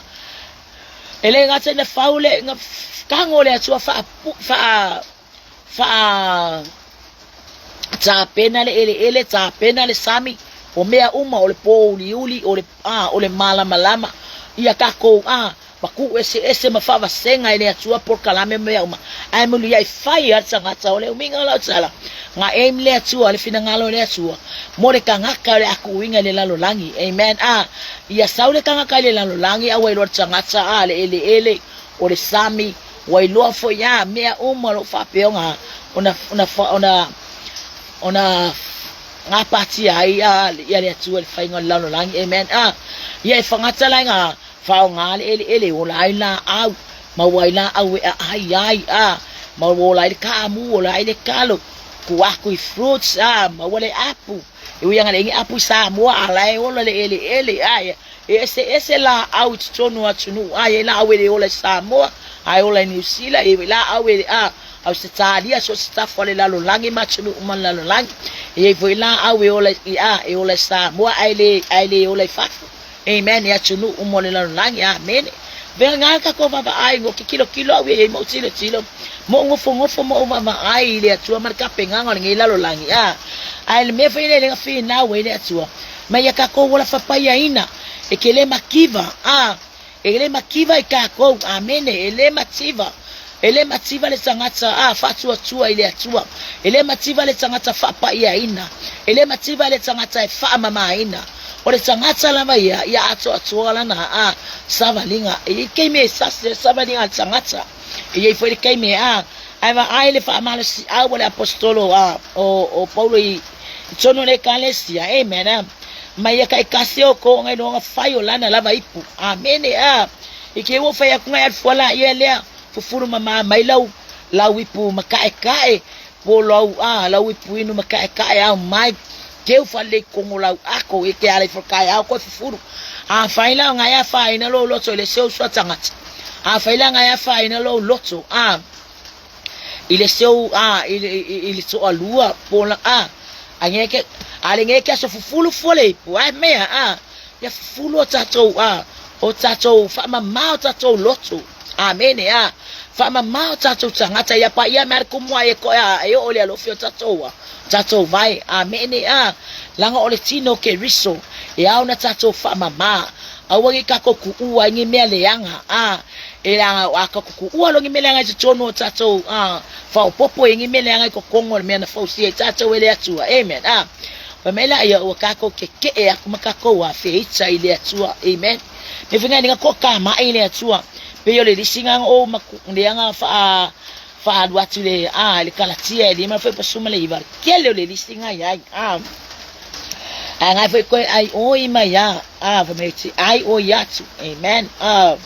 e le gata ina fau le na tago le Atua faa faa faa tapena le eleele, tapena le sami, o mea uma o le pōuliuli, o le a o le malamalama ia tatou a ma kuu eseese ma faavasega e le Atua polokalame ma mea uma, ae muliai fai a le tagata o le umiga o lau tala, na aim le Atua, le finagalo o le Atua, mo le tagata o le a tuuina i le lalolagi. Amen. A, ia sau le tagata i le lalolagi, a ua iloa le tagata, a, le eleele, o le sami, ua iloa foi, a, mea uma o lo o faapea ona, ona, ona, ona, ona gapatia ai a, ia le Atua i le faiga o le lalolagi. Amen. A, ia e fagata la ina Faaaoga le eleele e ola ai laau, maua ai laau e aai ai, a, maua ola ai le kaamu, ola ai le kalo, tuu aku i fruits, a, maua le apu. E ui lava ina leai ni apu i Samoa, a la e ola le eleele, a, e eseese laau i totonu o atunuu, a, e i ai laau e le ola i Samoa, ae ola i Niu Sila, e i ai laau e, a, Ausetalia, so o se tafa o le lalolagi ma atunuu uma o le lalolagi. E i ai foi laau e ola i, a, e ola i Samoa ae le, ae le ola i fafo. Amen, i atunuu uma o le lalolagi. Amene. Vea ngā ka ko vaavaai, ngo ke kilokilo au e mo tilotilo, mo ngofongofa mo vaavaai i le Atua ma le tapenaga o lenei lalolagi. A, ae le mea foi le lenga finau ai le Atua, ma ia tatou ola fapaiaina, e ke le mativa, a, e le mativa i tatou. Amene, e le mativa. E le mativa le tagata, a, faatuatua i le Atua. E le mativa le tagata faapaiaina. E le mativa le tagata e faamamaina. O le tagata lava ia, ia atoatoa lana, a, savaliga. E i ai taimi e sasi ai le savaliga a le tagata. E i ai foi le taimi e, a, ae vaai le faamalosiau a le aposetolo a, o, o Paulo i, i totonu o le Ekalesia. Amen. A. Ma ia taitasi o outou ona iloa ona fai o lana lava ipu. Amene. A. I te ua fai atu ngai alufua la ia lea, fufulu mama mai lau, lau ipu makaekae, po lau, a, lau ipu inu makaekae ao mai, keu fale i kongo lau ako, e te ala i whakae ao koe fufulu. A whai la ngai a whaina lou loto i le seu sua tangata. A whai la ngai a whaina lou loto, a, i le seu, a, i, i, i le toalua, po la, a, a nge ke, a le nge ke aso fufulu fua le ipu, a mea, a, Ia fufulu o tatou, a, o tatou, faamama o tatou loto. Amene, a. Faamama o tatou tagata, ia paia mai le kumu ai e koe a e oo le alofi o tatou, a, tatou vae. Amene, a. Laga o le tino o Keriso, e ao na tatou faamama. Aua nei tatou kuua i ni mea leaga, a, e laga a tatou kuua loa ni mea leaga i totonu o tatou, a, faaopoopo i ni mea leaga i totonu o le mea na fausia i tatou e le Atua. Amen, a. Fai mai laia ua tatou kekeʻe aku ma tatou afeita i le Atua. Amen. Me fai ngai ko ka mai le Atua. Pe yo le lisi nga o ma le anga fa fa alu atu le a le kalatia e lima foi pasuma le iva. Kele o le lisi nga ai a. A ngai foi koe ai oi mai a a fa mai ti ai oi atu. Amen. A.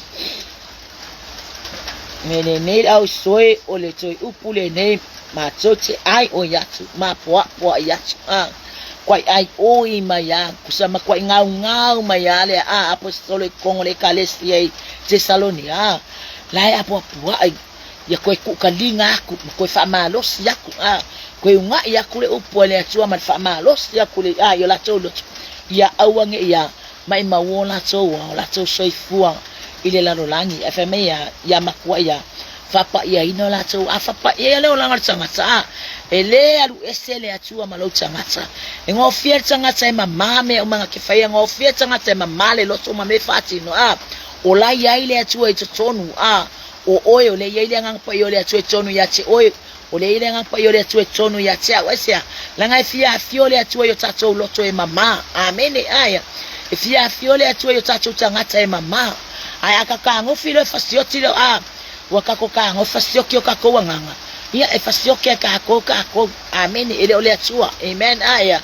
Me lenei au soe o le toi upu lenei matou te ai oi atu, mapoapoai atu, a kuai ai oi mai a, kusa ma kuai ngaungau mai a le a aposetolo i kongo le ekalesia i Tesalonia, a la e apoapoai ia koe kuukaliga aku ma koe faamalosi aku, a koe ugaʻi aku le upu a le Atua ma le faamalosi aku le a i o latou loto, ia aua ne i a maʻimau o latou a o latou soifua i le lalolagi. Ae fai mai ia, ia makua ia faapaʻiaina o latou, a faapaʻia ia le olaga o le tagata, a e lē alu ese le Atua ma lou tagata. E gofie le tagata e mamā mea uma na ke faia, gofie le tagata e mamā le loto ma mea e faatino, a o la i ai le Atua i totonu, a O oe, o lea e i ai le Agaga Paia o le Atua i totonu ia te oe, o lea e i ai le Agaga Paia o le Atua i totonu ia te au. Aisea? Leaga e fia afio le Atua i o tatou loto e mamā. Amene. Ae, e fia afio le Atua i o tatou tagata e mamā. Ae a kakagofi loa e fasioti leo, a, ua kako kagofi fasioki o kakou agaga, ia, e fasioki e kakou kakou. Amene. E le o le Atua. Amen. Ae,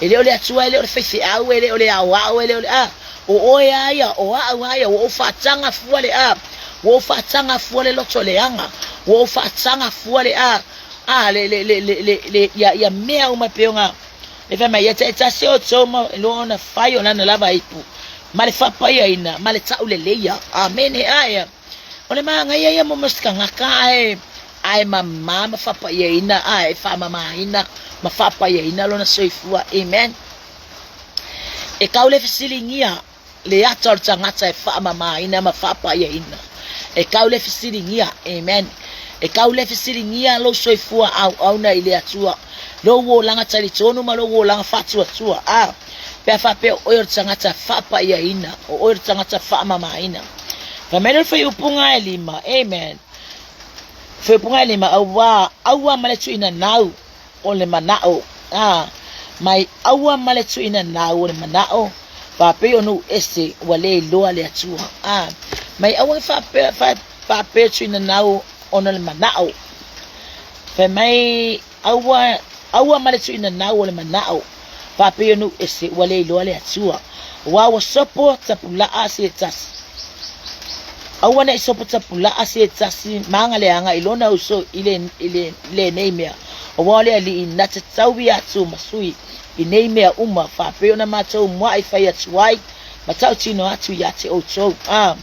e le o le Atua, e le o le faifeau, e le o le aoao, e le o le, a, O oe a ia, o a'u a ia, ua ou faataga fua le a, ua ou faataga fua le loto leaga, ua ou faataga fua le a, a, le, le, le, le, le, le, ia, ia mea uma e pei ona, le fai mai, ia taitasi outou ma iloa ona fai o lana lava ipu, ma le faapaiaina, ma le tauleleia. Amene. Ae, o le magaia ia mo mo se tagata, ae, ae mama ma faapaiaina, ae faamamaina ma faapaiaina lona soifua. Amen. E kau le fesiligia le ata o le tagata e faamamaina ma faapaiaina. E kau le fesiligia, amen. E kau le fesiligia lou soifua auauna i le Atua, lou olaga talitonu ma lou olaga faatuatua. A, pe a faapea o oe o le tagata faapaiaina, o oe o le tagata faamamaina. Fai mai le fuaiupuga e lima, amen. Fuaiupuga e lima, auā, aua ma le tuuina nau o le manaʻo, a mai aua ma le tuuina nau o le manaʻo, faapei o nuu ese ua le iloa le Atua, a mai aua e faapea, faapea tuuina nau ona o le manaʻo. Fai mai aua, aua ma le tuuina nau o le manaʻo, faapei o nuu ese ua le iloa le Atua, aua ua sopo tapulaa se tasi. Aua ne i sopo tapulaa se tasi magaleaga i lona uso i le, i le, lenei mea, aua o le Alii na te taui atu ma sui i nei mea uma, faapei ona matou muaʻi fai atu ai ma tautino atu ia te outou. A.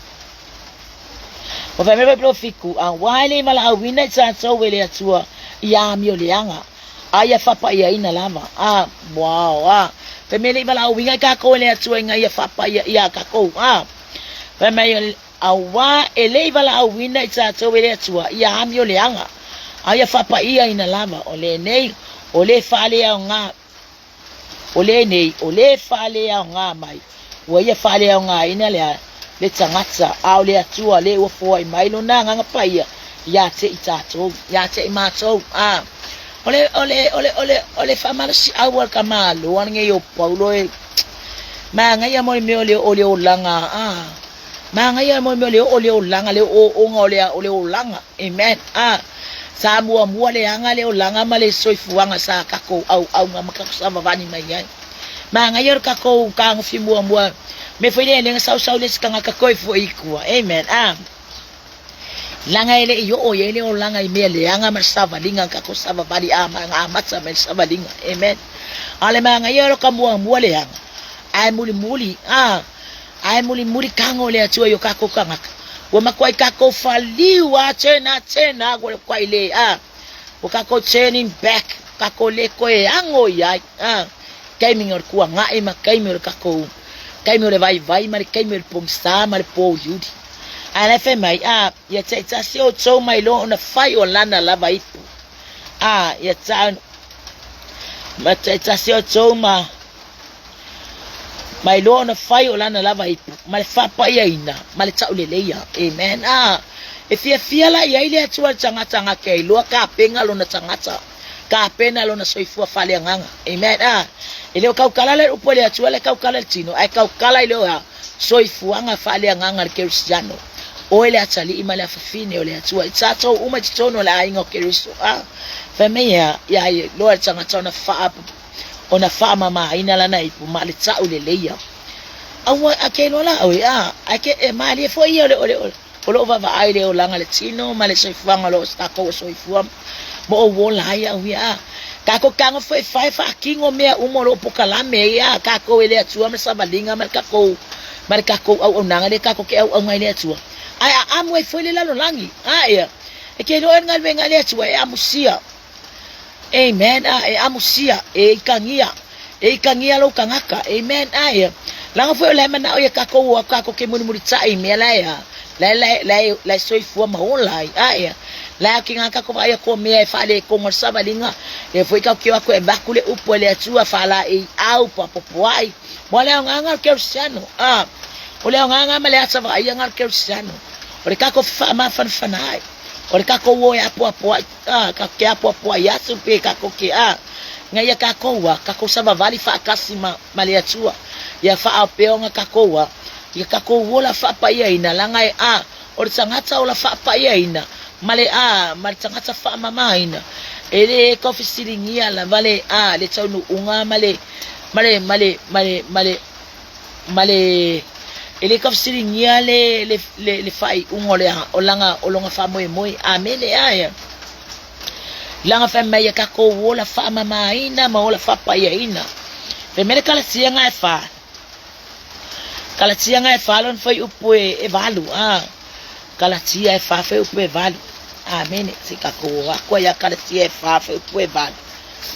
Ua fai mai foi Polofiku, Aua e le valaauina i tatou e le Atua i amio leaga, a ia faapaiaina lava. A, wow, a. Fai mai e le i valaauina i kakou e le Atua ina ia faapaia ia kakou. A. Fai mai, Auā e le i valaauina i tatou e le Atua ia amio leaga, a ia faapaiaina lava, o lenei, o le faaleaoga, o lenei, o le faaleaoga mai, ua ia faaleaogaina le, le tagata, a o le Atua le ua foai mai lona Agaga Paia ia te i tatou, ia te i matou. A, o le, o le, o le, o le, o le faamalosiau a le tamaloa lenei o Paulo e manaia mo le mea o le, o le olaga, a, Manaia mo le mea o le oo o le olaga, le ooooga o le, o le olaga. Amen. A, sa muamua le aga le olaga ma le soifuaga sa kakou auauna ma kakou savavali mai ai. Manaia o le kakou kagofi muamua, me foi le lenga sausau le si tagata koe foi i tua. Amen. A, laga e le i oo i ai le olaga i mea leaga ma le savaliga, kakou savavali a ma amata mai le savaliga. Amen. A o le manaia o le ka muamua le aga, ae mulimuli, a, Ae mulimuli kago le Atua i o kakou kangaka. Ua makuai kakou faliu a tena tena ua kuai le a. Ua kakou turning back, kakou le koe ago i ai a. Kaimi o le kuagaʻi ma kaimi o le kakou, kaimi o le vaivai ma le kaimi o le pogisa ma le pouliuli. Ae la e fai mai a, ia taitasi outou mai loa ona fai o lana lava ipu. A, ia ta, ma taitasi outou ma Mai loa ona fai o lana lava ipu, ma le faapaiaina, ma le tauleleia. Amen. Ah, e fiafia la i ai le Atua i le tagata gake ai loa kapena lona tagata, kapena lona soifua faaleagaga. Amen. Ah, e le o kaukala le upu a le Atua le kaukala i le tino, ae kaukala i le oa soifuaga faaleagaga le Kerisiano. Oe le atalii ma le afafine o le Atua, i tatou uma i totonu o le aiga o Keriso. Ah, fai mai ea, ia iloa le tagata ona faa ona faamamaina lana ipu ma le ta'u leleia. Aua, a ke iloa la oe, a, ae ke, e malie foi ia o le, o le, o lo'u vaavaai i le olaga le tino ma le soifuaga o lo o takou e soifua ma ou ola ai au ia, a. Kakou kago foi e fai faakino mea uma o loo pokalame ai, a, kakou e le Atua ma le savaliga ma le kakou, ma le kakou auaunaga lea kakou ke auauna ai le Atua. Ae aamu ai foi le lalolagi, a, ia, e ke iloa e le galuega a le Atua e amusia. Amen. A, e amusia, e ikagia, e ikagia lou tagata. Amen. A, ia. Laga foi o lae manao ia kakou o aku kakou ke mulimulitai i mea lae a, lae, lae, lae, lae soifua ma ola ai. A, ia. Lae ake ngā kako vaai ako mea e whaale e kongo le savaliga, e foi kau kio ako e vaku le upu e le Atua whaala e i au papopo ai. Mo le aoga ngā le Kerisiano. A, o le aoga ngā ma le ata vaai ngā le Kerisiano. O le kākou fefaamafanafana ai, o le kākou o e apoapoaʻi, a, kākou ke apoapoaʻi atu pe kākou ke, a, ina ia kākou a, kākou savavali faatasi ma, ma le Atua, ia faaopeoga kākou a, ia kākou ola faapaia-ina, laga e, a, o le tagata ola faapaia-ina, ma le, a, ma le tagata faamamā-ina, e lē tau fesiligia lava le, a, le taunuuga ma le, ma le, ma le, ma le, ma le, ma le e le tau fesiligia le, le, le, le faaiuga o le o lana o lona faamoemoe. Amene. Ae laga fai mai ia tatou ola faamamaina ma ola faapaiaina. Fai mai le Kalatia e fa. Kalatia e fa lona fuaiupu e, e valu. Ah. Kalatia e fa fuaiupu e valu. Amene. Se tatou o aku ai ia Kalatia e fa fuaiupu e valu.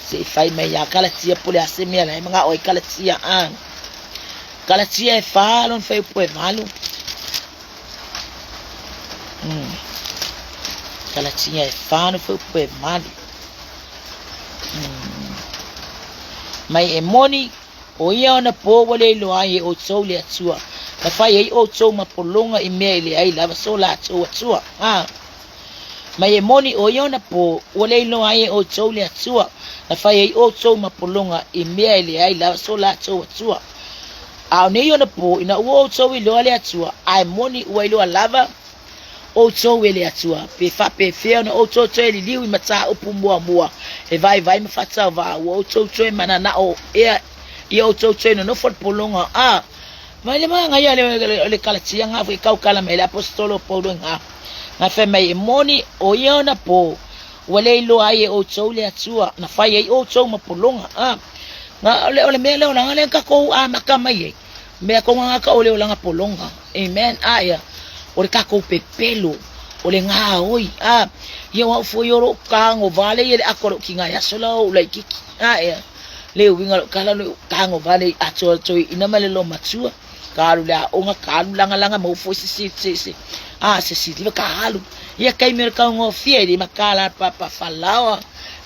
Se i fai mai ia Kalatia po o le a se mea la e manao ai Kalatia. Ah. Kalatia e fa lona fuaiupu e valu. Kalatia e fa lona fuaiupu e valu. Mai e moni, o ia ona pō ua le iloa ai e ʻoutou le Atua, na fai ai ʻoutou ma pologa i mea e leai lava so latou Atua. Ah. Mai e moni o ia ona pō, ua le iloa ai e ʻoutou le Atua, na fai ai ʻoutou ma pologa i mea e leai lava so latou Atua. A o nei ona pō, ina ua ʻoutou iloa le Atua, a e moni ua iloa lava ʻoutou e le Atua, pe faapefea ona ʻoutou toe liliu i mataupu muamua e vaivai ma faatauvaa, ua ʻoutou toe mananao ea ia ʻoutou toe nonofo i le pologa, a mai le magaia o le Kalatia ngā foi kaukala mai le Aposetolo o Paulo i ngā ngā fai mai e moni o ia ona pō, ua le iloa ai e ʻoutou le Atua, na fai ai ʻoutou ma pologa, a ngā o le, o le mea lea o langa lea kakou amaka mai ai, mea ko ngā ka o le olaga pologa, amen, a ia, o le kakou pepelo, o le ngā oi, a ia o au foi o lou kago vale ia le ako lou ki ngai aso la o laikiki, a ia, le uiga lou kala lou kago vale i atoa toi ina ma le lo matua, ka alu le aoga, ka alu lagalaga maua foi se se se se a se siliva ka alu. Ia taimi o le taugofie i le makala papa falaoa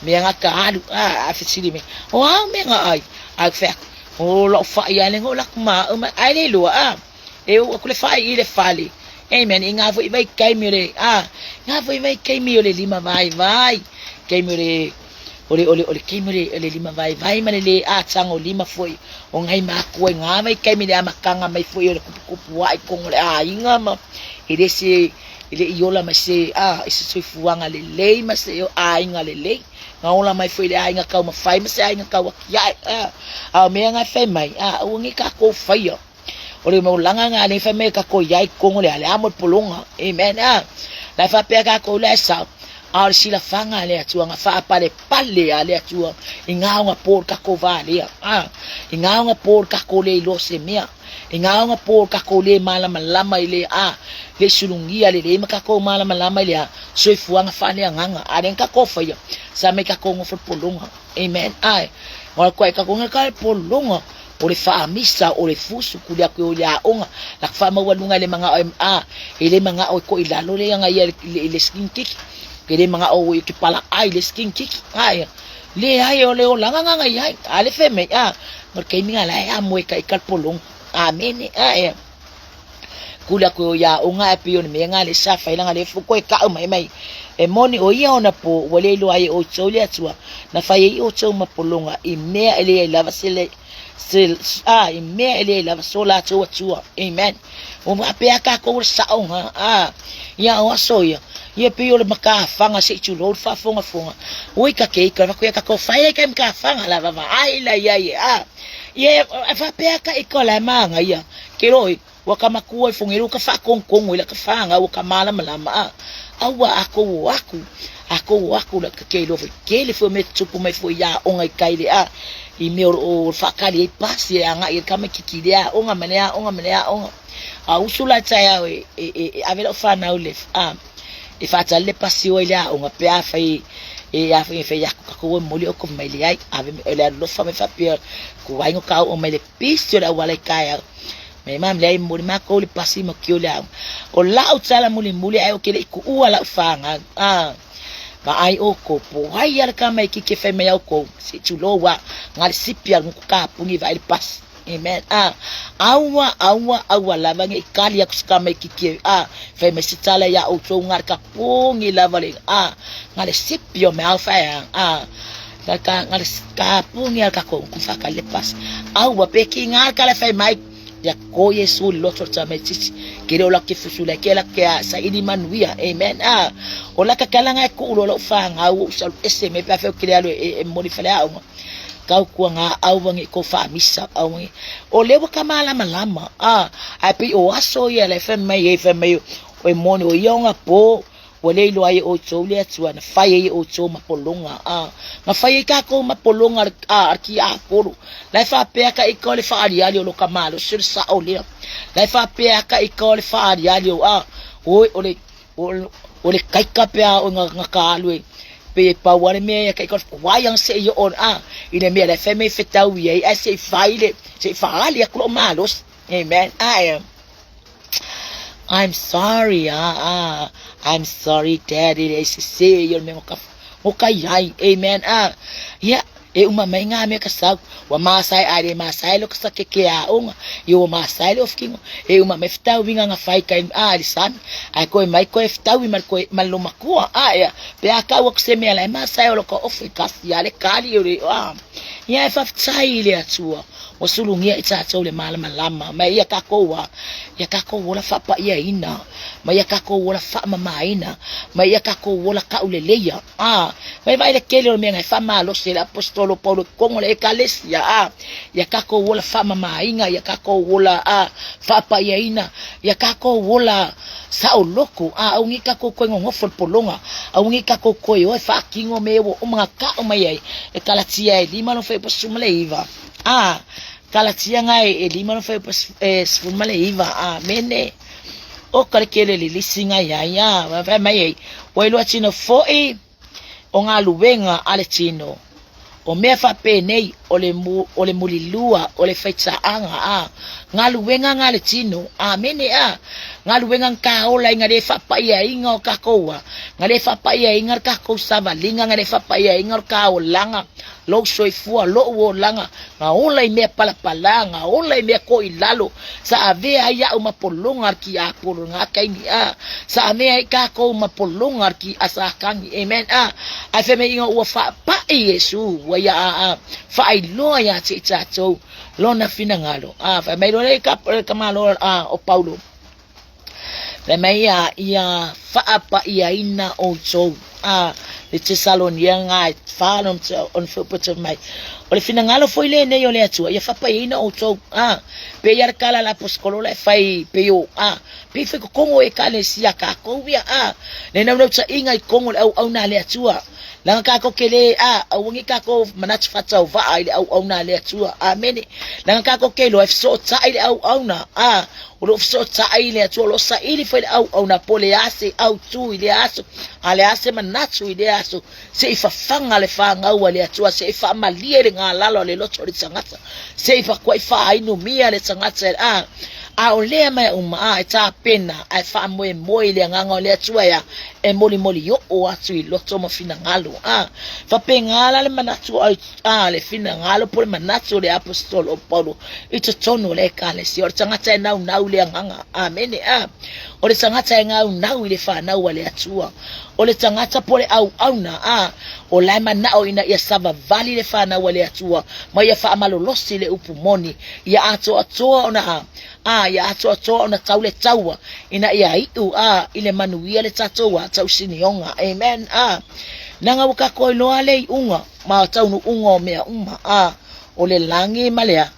mea nga ka alu a a fesili mai o a mea nga ai a fai atu o lou fai a le ngo laku ma au mai ai le iloa a e oo atu le fai i le fale amen i nga foi vaitaimi o le a nga foi vaitaimi o le lima vaivai taimi o le O le, o le, o le taimi o le, o le lima vaivai ma le lē atagolima foi o ngai makua i ngā vaitaimi le amataga mai foi o le kupukupu ae i totonu o le aiga ma e le se e le i ola mai se a i se soifuaga lelei ma se aiga lelei na ola mai foi i le aiga taumafai ma se aiga tauatiae a a o mea na e fai mai a aua nei tatou faia O le mau laga na le fai mai kakou i ai kongo le ale amo le pologa. Amen. A. La faapea kakou le sao. A o le silafaga a le Atua na faapalepale a le Atua i ngā ona pō le kakou valea. A. I ngā ona pō le kakou le iloa se mea. I ngā ona pō le kakou le malamalama i le a le sulugia le le ma kakou malamalama i le a soifuaga faaleagaga. A le kakou faia sa mai kakou nofo le pologa. Amen. Ae. Ngā koe kakou ngā ka le pologa. O le faamisa, o le fusu, kuli aku e o i le aoga, la ku faamaualuga e le manao e, a, e le manao e koʻi lalo le aga ia i le skin kiki, ke le manao e ke pala ai le skin kiki, a ia, leai o le olaga gaga i ai, a le fai mai, a, ma le taimi ga la e amo e ka i ka le pologa, amene, a ia. Kuli aku e o i aoga ae pei o le mea ga le sa fai laga le fu koe kaʻu mai mai e moni o ia ona po ua le iloa ai e outou le Atua na fai ai outou ma pologa i mea e leai lava se le se a i mea e leai lava so latou Atua. Amen. Ua faapea kakou o le saoga a ia o aso ia ia pei o le makafaga se i tulou le faafogafoga oi ka keika vaku ia kakou fai ai ka makafaga la vavaai la ia ia a ia e faapea ka ika o la e magaia Ke roi, ua ka makua i Fongelo ka whaakongongo i la ka whanga ua ka malamalama a aua a kou o aku, a kou o aku la ka ke iloa foi kele foi o mea tutupu mai foi ia aoga i kai le a i mea o loo whaakali ai pasi e agai e ka mai kiki le aoga ma le aoga ma le aoga. A usu la taeao e, e, e, e ave lau whanau le a e whaatali le pasi o i le aoga pe a whai e a whai e whai aku kakou e moli o ko mai le ai ave o le alofa mai whapea ku waingo kau o mai le Pisi o le auala i kaeau. Me ma mlea i muli makou le pasi ma kio le aoga. O lau tala mulimuli ae o ke le i kuua lau whāngau. Ah. Ma ai o kou po ai ala ka mai ki ke whai mai au kou. Se tulou wa nga le sipi al nguku ka pungi vai le pasi. Amen. A, aua, aua, aua lava nge i kali aku se tamaititi e, a, fai mai se tala iā ʻoutou nga le kapugi lava le, a, nga le sipi o meao faeaga, a, nga ka, nga le kapugi a le kakou ku whakali le pas. Aua, pe ki ngā kala fai mai, ia ko Iesu i loto o le tamaititi, ke le o la ke fusu le ke la ke a saili manuia. Amen. A, o la ka kala ngai ku ulo lau whangau o usalu ese me pe awheo ki le alu e, e moni whale aonga. Kau kua ngā auangi ko whaamisa auangi. O le ua ka mālamalama, a, ae pei o aso ia le whai mai e whai mai o e moni o ia o ngā pō, ua le iloa ai e outou le Atua, na whai ai e outou mapolonga, a, na whai ai kākou mapolonga, a, a ki Apolo. La e whapea ka ika o le whaaliali o lo ka malosi o le sao lea. La e whapea ka ika o le whaaliali o, a, oi, o le, O le kaika pea o nga ka alu e pe e pau ale mea ia kaika wai ang se i o a i le mea le fe me fetau ia i se i fai le se i faali aku lo malos. Amen. I am I'm sorry, ah, ah, I'm sorry, Daddy. Le se se i o le mea ka o kai ai. Amen. Ah, yeah. E uma mai ngā mea ka sau, ua māsai ai le māsai lo ka sa ke ke a onga, i ua māsai le ofikingo, e uma mai fetauiga nga fai kai a le sami, ai koe mai koe fetaui ma koe ma lo makua, a ea, pe a kau aku se mea la e māsai o lo ka ofu i kasi a le kali o le a. Ia e whawhitai i le Atua, ua sulungia i tātou le mālamalama, mai ia kākou a, ia kākou ola whaapaia ina, mai ia kākou ola whaamamaina, mai ia kākou ola kauleleia, a, mai vaai le tele o le mea ngai faamalosi e le aposetolo Paulo i totonu o le ekalesia, a, ia kākou ola faamamaina, ia kākou ola, a, faapaiaina, ia kākou ola saoloko, a, aua nei kākou toe nonofo i le pologa, aua nei kākou toe o e faatino mea ua uma ona taʻu mai ai e Kalatia e 5 lona 19, a, Kalatia ngai e 5 lona 19, amene. O ka le kele le lisi ngai ai, a, fai mai ai, ua iloa tino foi o galuega a le tino. O mea faapenei, o le, o le mulilua, o le faitaaga, a, galuega nga le tino, amene, a, galuega nga kaola i nga le faapaiaina o kakou, a, nga le faapaiaina le kakou savaliga, nga le faapaiaina o le kaolaga, lou soifua, lou olaga, nga ola i mea palapala, nga ola i mea koʻilalo, sa avea ai iaʻu ma pologa le kiapolo ngā kaimi, a, sa avea ai kākou ma pologa le ki asakagi. Amen, a, ae fai mai inga ua faapaʻi Iesu, ua ia a, a, faailoa iā te i tātou lona finagalo. A, fai mai loa le ka, ka malo, a, o Paulo. Fai mai ia, ia faapaʻiaina ʻoutou, a le Tesalonia ngā e whā ona whiuputu mai. O le finagalo foi lenei o le Atua, ia faapaʻiaina ʻoutou, a, pe ia le kala la aposetolo la e fai pe o, a, pe fai kokongo e ekalesia kākou ia, a, le naunautāiga i kogo le auauna a le Atua. Leaga kākou ke lē, a, aua nei kākou manatu faatauvaa i le auauna a le Atua. Amene. Leaga kākou ke iloa e fesootai le auauna, a, o loo fesootai le Atua, o loo saili foi le auauna po o le a se autū i lea aso, a le a se manatu i lea aso, se i fafaga le fanau a le Atua, se i faamalie le galalo a le loto o le tagata, se i fakuaʻi faainumia le tagata, a, a o lea mea uma, a, e tapena ae faamoemoe i le agaga o le Atua ea e molimoli oo atu i loto ma finagalo. A, faapena la le manatu a, a le finagalo po o le manatu o le aposetolo o Paulo i totonu o le ekalesia. O le tagata e naunau i le agaga. Amene. A, o le tagata e naunau i le fanau a le Atua. O le tagata po o le auauna, a, o la e manao ina ia savavali le fanau a le Atua ma ia faamalolosi le upu moni, ia atoatoa ona, a, ia atoatoa ona tau le taua, ina ia iu, a, i le manuia le tatou a tausinioga. Amen. A, leaga ua kākou iloa le iuga ma taunuuga o mea uma, a, o le lagi ma le a,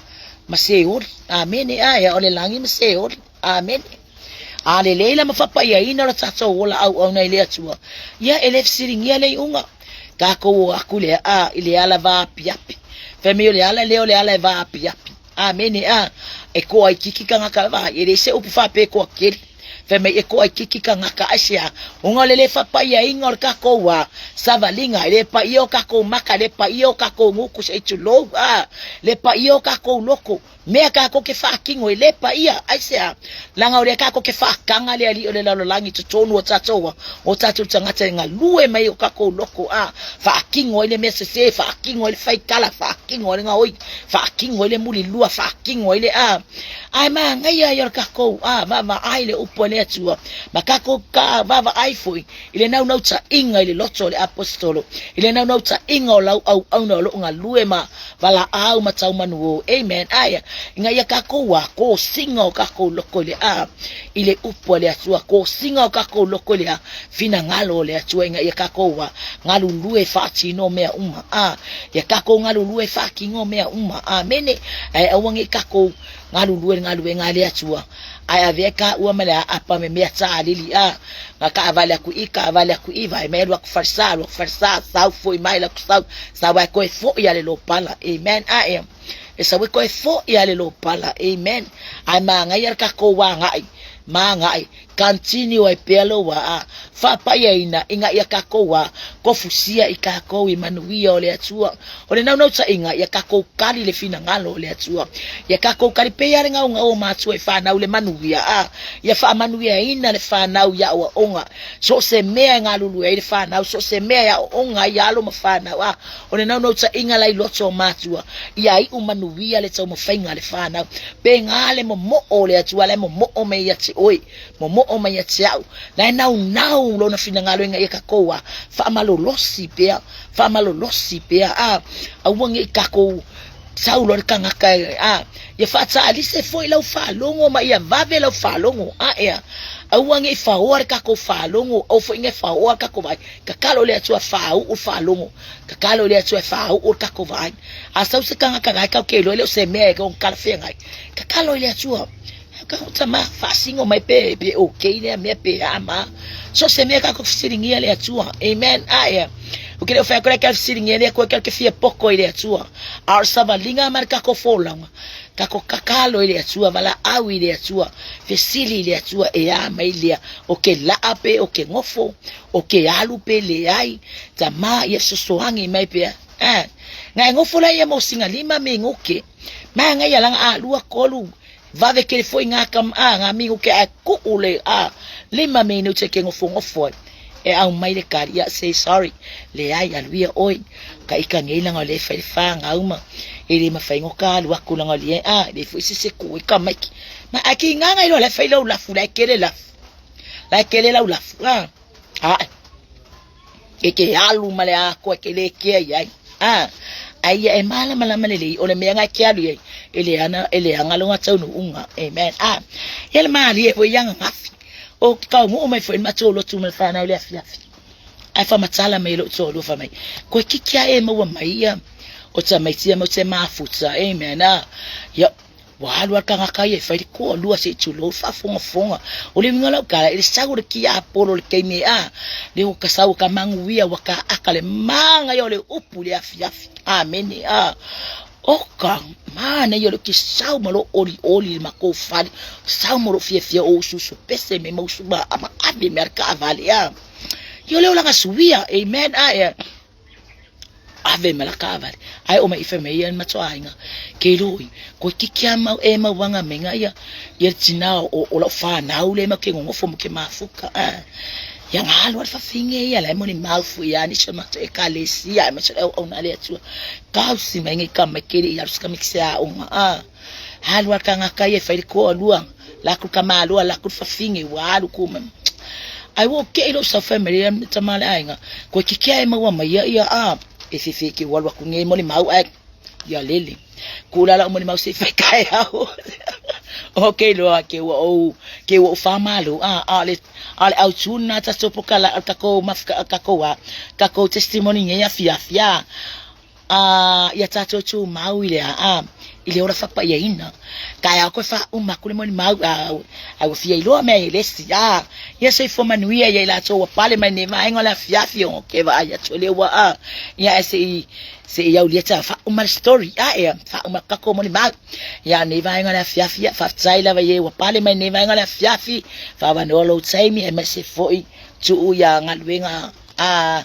ma Seoli. Amene. A, ia, o le lagi ma Seoli. Amene. A lelei la ma faapaiaina o le tatou ola auauna i le Atua, ia e le fesiligia le iuga. Kākou o aku le a i le ala vaapiapi. Fai mai o le ala lea o le ala e vaapiapi. Amene. A e koa itiiti tagata vaai, e leai se upu faapea e koa keli. Fai mai e koaikiki kangaka aisea ona o le le faapaiaina o le tatou a savaliga e le paia o tatou maka e le paia o tatou gutu se i tulou a le paia o tatou loto mea tatou te faatino e le paia aisea leaga o lea tatou te faataga le alii o le lalolagi i totonu o tatou o tatou tagata e galue mai o tatou loto a faatino ai le mea sese faatino ai le faitala faatino ai le gaoi faatino ai le mulilua faatino ai le a Ae manaia ia o le takou a vaavaai le upu a le Atua ma takou ka vaavaai foi i le naunautaiga i le loto o le Aposetolo, i le naunautaiga o lau auauna o loo galue ma valaau ma taumanuo. Amen. Ae ina ia takou a kosiga o takou loko i le a i le upu a le Atua, kosiga o takou loko i le a finagalo o le Atua ina ia takou a galulue faatino mea uma. A ia takou galulue faatino mea uma. Amene. Ae aua nei takou galulue i le galuega a le Atua, ae avea taua ma le aapa me mea taalili a na taavale aku i taavale aku i vae mai alu aku falesa alu aku falesa sau foi mai la sau sau ai koe foi ale lopala. Amen. Ae e sau ai koe foi ale lopala. Amen. Ae magaia le takou agai magai Continue ai pea lou aa faapaiaina ina ia kakou a kofusia i kakou i manuia o le Atua. O le naunautaiga ia kakou kali le finagalo o le Atua. Ia kakou kali pea le gaogao o matua i fanau le manuia a ia faamanuiaina le fanau i aoaoga. So o se mea e galulue ai le fanau, so o se mea e aooga ai alo ma fanau a o le naunautaiga la i loto o matua ia iu manuia le taumafaiga a le fanau. Pe gā le momoo o le Atua la e momoo mai ia te oe, momoo mai ia te au, la e naunau lona finagalo ina ia kakou a faamalolosi pea, faamalolosi pea, a aua nei kakou sau loa le kangaka e, a ia faataalise foi lau faalogo ma ia vave lau faalogo, a ea, aua nei faoa le kakou faalogo, aua foi nei faoa le kakou vaai, tatalo i le Atua faauu le faalogo, tatalo i le Atua e faauu le kakou vaai. A sau se tagata la e tau te iloa e le o se mea e talafeagai, tatalo i le Atua. Ka tama faasino mai pe pe okay lea mea pe a ma. So se mea ka fesiligia le Atua. Amen. Ae. O ke le o whai kore ka fesiligia le Atua ka ke fia poko i le Atua. A o savaliga ma le kako folanga. Kako kakalo i le Atua, vala au i le Atua, fesili i le Atua e a mai lea. O ke laa pe, o ke ngofo, o ke alu pe leai. Tama ia fesoasoani mai pea. Eh, ngai ngofo la ia mo singa lima mi nguke. Ma ngai ia langa a lua kolu vave kele foi ngā kam a ngā mi nguke a ku'u le a lima mi nu te ke ngofo ngofo ai. E au mai le kari ia say sorry le ai alu ia oi ka ika ngei langa le fai le wha ngā uma e le mawhai ngo ka alu aku langa le a le foi se se ku i ka maiki. Ma a ki ngā ngai lo le fai lau lafu la kele lafu. La kele lau lafu. A, a, E ke alu ma le akoa ke le kea i ai. A, a ia e malamalama lelei, o le mea ngai ke alu i ai, e le ana, e leaga lona taunuuga. Amen. A, ia le malie foi ia gagafi. O ke kaunuu mai foi le matou lotu ma le whanau le afiafi. Ae whamatala mai e lou toalua fai mai, koe kiki a e maua mai ia o tamaiti ia mau te mafuta. Amen. A, ia, Ua alu a le tagata ia e fai le toalua se i tulou le faafogafoga. O le uiga o lau tala, i le sau o le tiapolo i le taimi a, lea ua ka sau ka manuia ua kaaka le manaia o le upu i le afiafi. Amene. A, oka, manaia o le ke sau ma lou olioli i le matou fale, sau ma lou fiafia o usuusu pese me ma usu ma ma ave mea a le taavale a. Ia o le olaga suia. Amen. Ae. Ave ma la taavale. Ae o mai fai mai ia le matou aiga, ke loi, koe kiki a mau e mauaga mega ia, ia le tina o, o lau whanau le mau ke ngongofo mo ke mafuka. Ah. Ia ngā alu ale whawhinge ia, lai moni mau fu ia nisi o matou ekalesia, ai matou au au na le atua. Kausi mai ngai ka mai kere i alu sika mai ki se aoga. Ah. Alu al kangaka ia e fai le koalua, la ku ka maloa, la ku whawhinge, ua alu ku mai. Ai ua ke i lou sau fai mai le tama le aiga, koe kikea e maua mai ia ia a, e fefe ke ua alu aku nei moni mau ai, ia lele. Ku la lau moni mau se fai kai au. O ke loa ke ua ou, ke ua ou whamalo, a, a le, a le au tuna ta topo ka la, kako mafka, kako a, kako testimony nge afi afi a, a, ia tatou tumau i le a, a. i le ola faapaiaina. Taeao toe faauma atu le molimau, a ua fia iloa mea i le isi, a ia soifua manuia ia i latou ua pale mai lenei vaega o le afiafi ona ou te vaai atu o lea ua a ia ae se i se i aulia ta faauma le story a ea faauma tatou molimau. Ia lenei vaega o le afiafi, ia faafetai lava i e ua pale mai lenei vaega o le afiafi, faaavanoa lou taimi aemaise foi tuu ia galuega a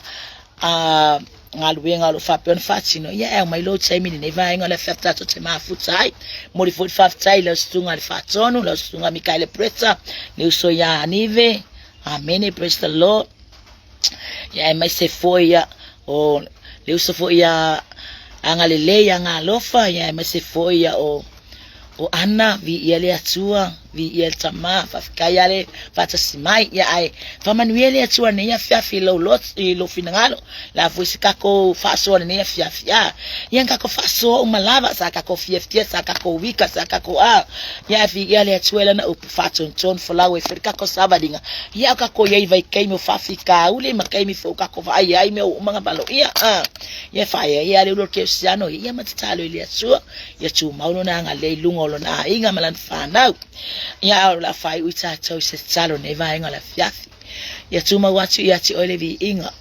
a galuega o lo o faapea ona faatino, ia e aumai lou taimi i lenei vaega o le afiafi tatou te mafuta ai. Momoli foi le faafetai i lau susuga i le Faatonu, lau susuga Mikaele Bretta, le uso ia Anive, Amene, praise the Lord. Ia aemaise foi ia o le uso foi ia Agalelei Agalofa, ia aemaise foi ia o O Ana, viia le Atua, viia le Tama, faafetai lava le faatasi mai. Ia ae faamanuia le Atua i lenei afiafi i lou loto, i lou finagalo. O le a foi se tatou faasoa i lenei afiafi, a ia na tatou faasoa uma lava, sa tatou fiafia, sa tatou wika, sa tatou a. Ia ae viia le Atua i lana upu faatonutonu folau ai foi le tatou savaliga. Ia a o tatou i ai i vaitaimi o faafitauli ma taimi foi ua tatou vaai ai mea ua uma ona valoia, a. Ia e faaeaea le ulu o le kerisiano, ia ma tatalo i le Atua. Ia tumau lona agalelei i luga o lona aiga ma lana fanau. Ia a o le a faaiu i tatou i se tatalo i lenei vaega o le afiafi. Ia tumau atu ia te oe le viiga,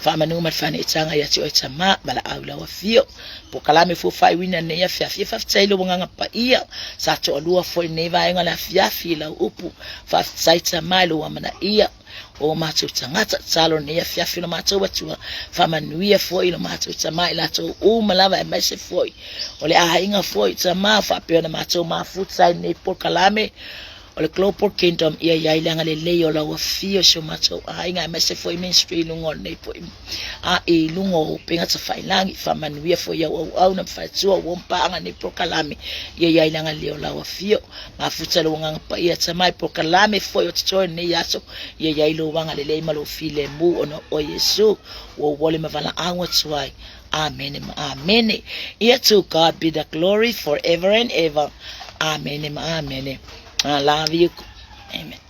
faamanu ma le faaneetaga ia te oe Tama, valaau i lau afio. Polokalame fua faaiuina i lenei afiafi, ia faafetai i lou agaga paia, sa toalua foi i lenei vaega o le afiafi i lau upu. Faafetai Tama i lou amanaia. o matou tagata, tatalo lenei afiafi lo matou Atua, faamanuia foi lo matou Tama i latou uma lava aemaise foi o le aiga foi Tama faapea ona matou mafuta ai lenei polokalame o le Global Kingdom, ia i ai le agalelei o lau afio i si o matou aiga aemaise foi ministry i luga o lenei foi a i luga o upega tafailagi, faamanuia foi i au auauna ma faletua ua paaga lenei polokalame, ia i ai le agalelei o lau afio. Mafuta lou agaga paia Tama i polokalame foi o totoe lenei aso, ia i ai lou agalelei ma lou filemu ona o Iesu ua ou ole ma valaau atu ai. Amene ma amene. Ia to God be the glory forever and ever. Amene ma amene. I love you. Amen.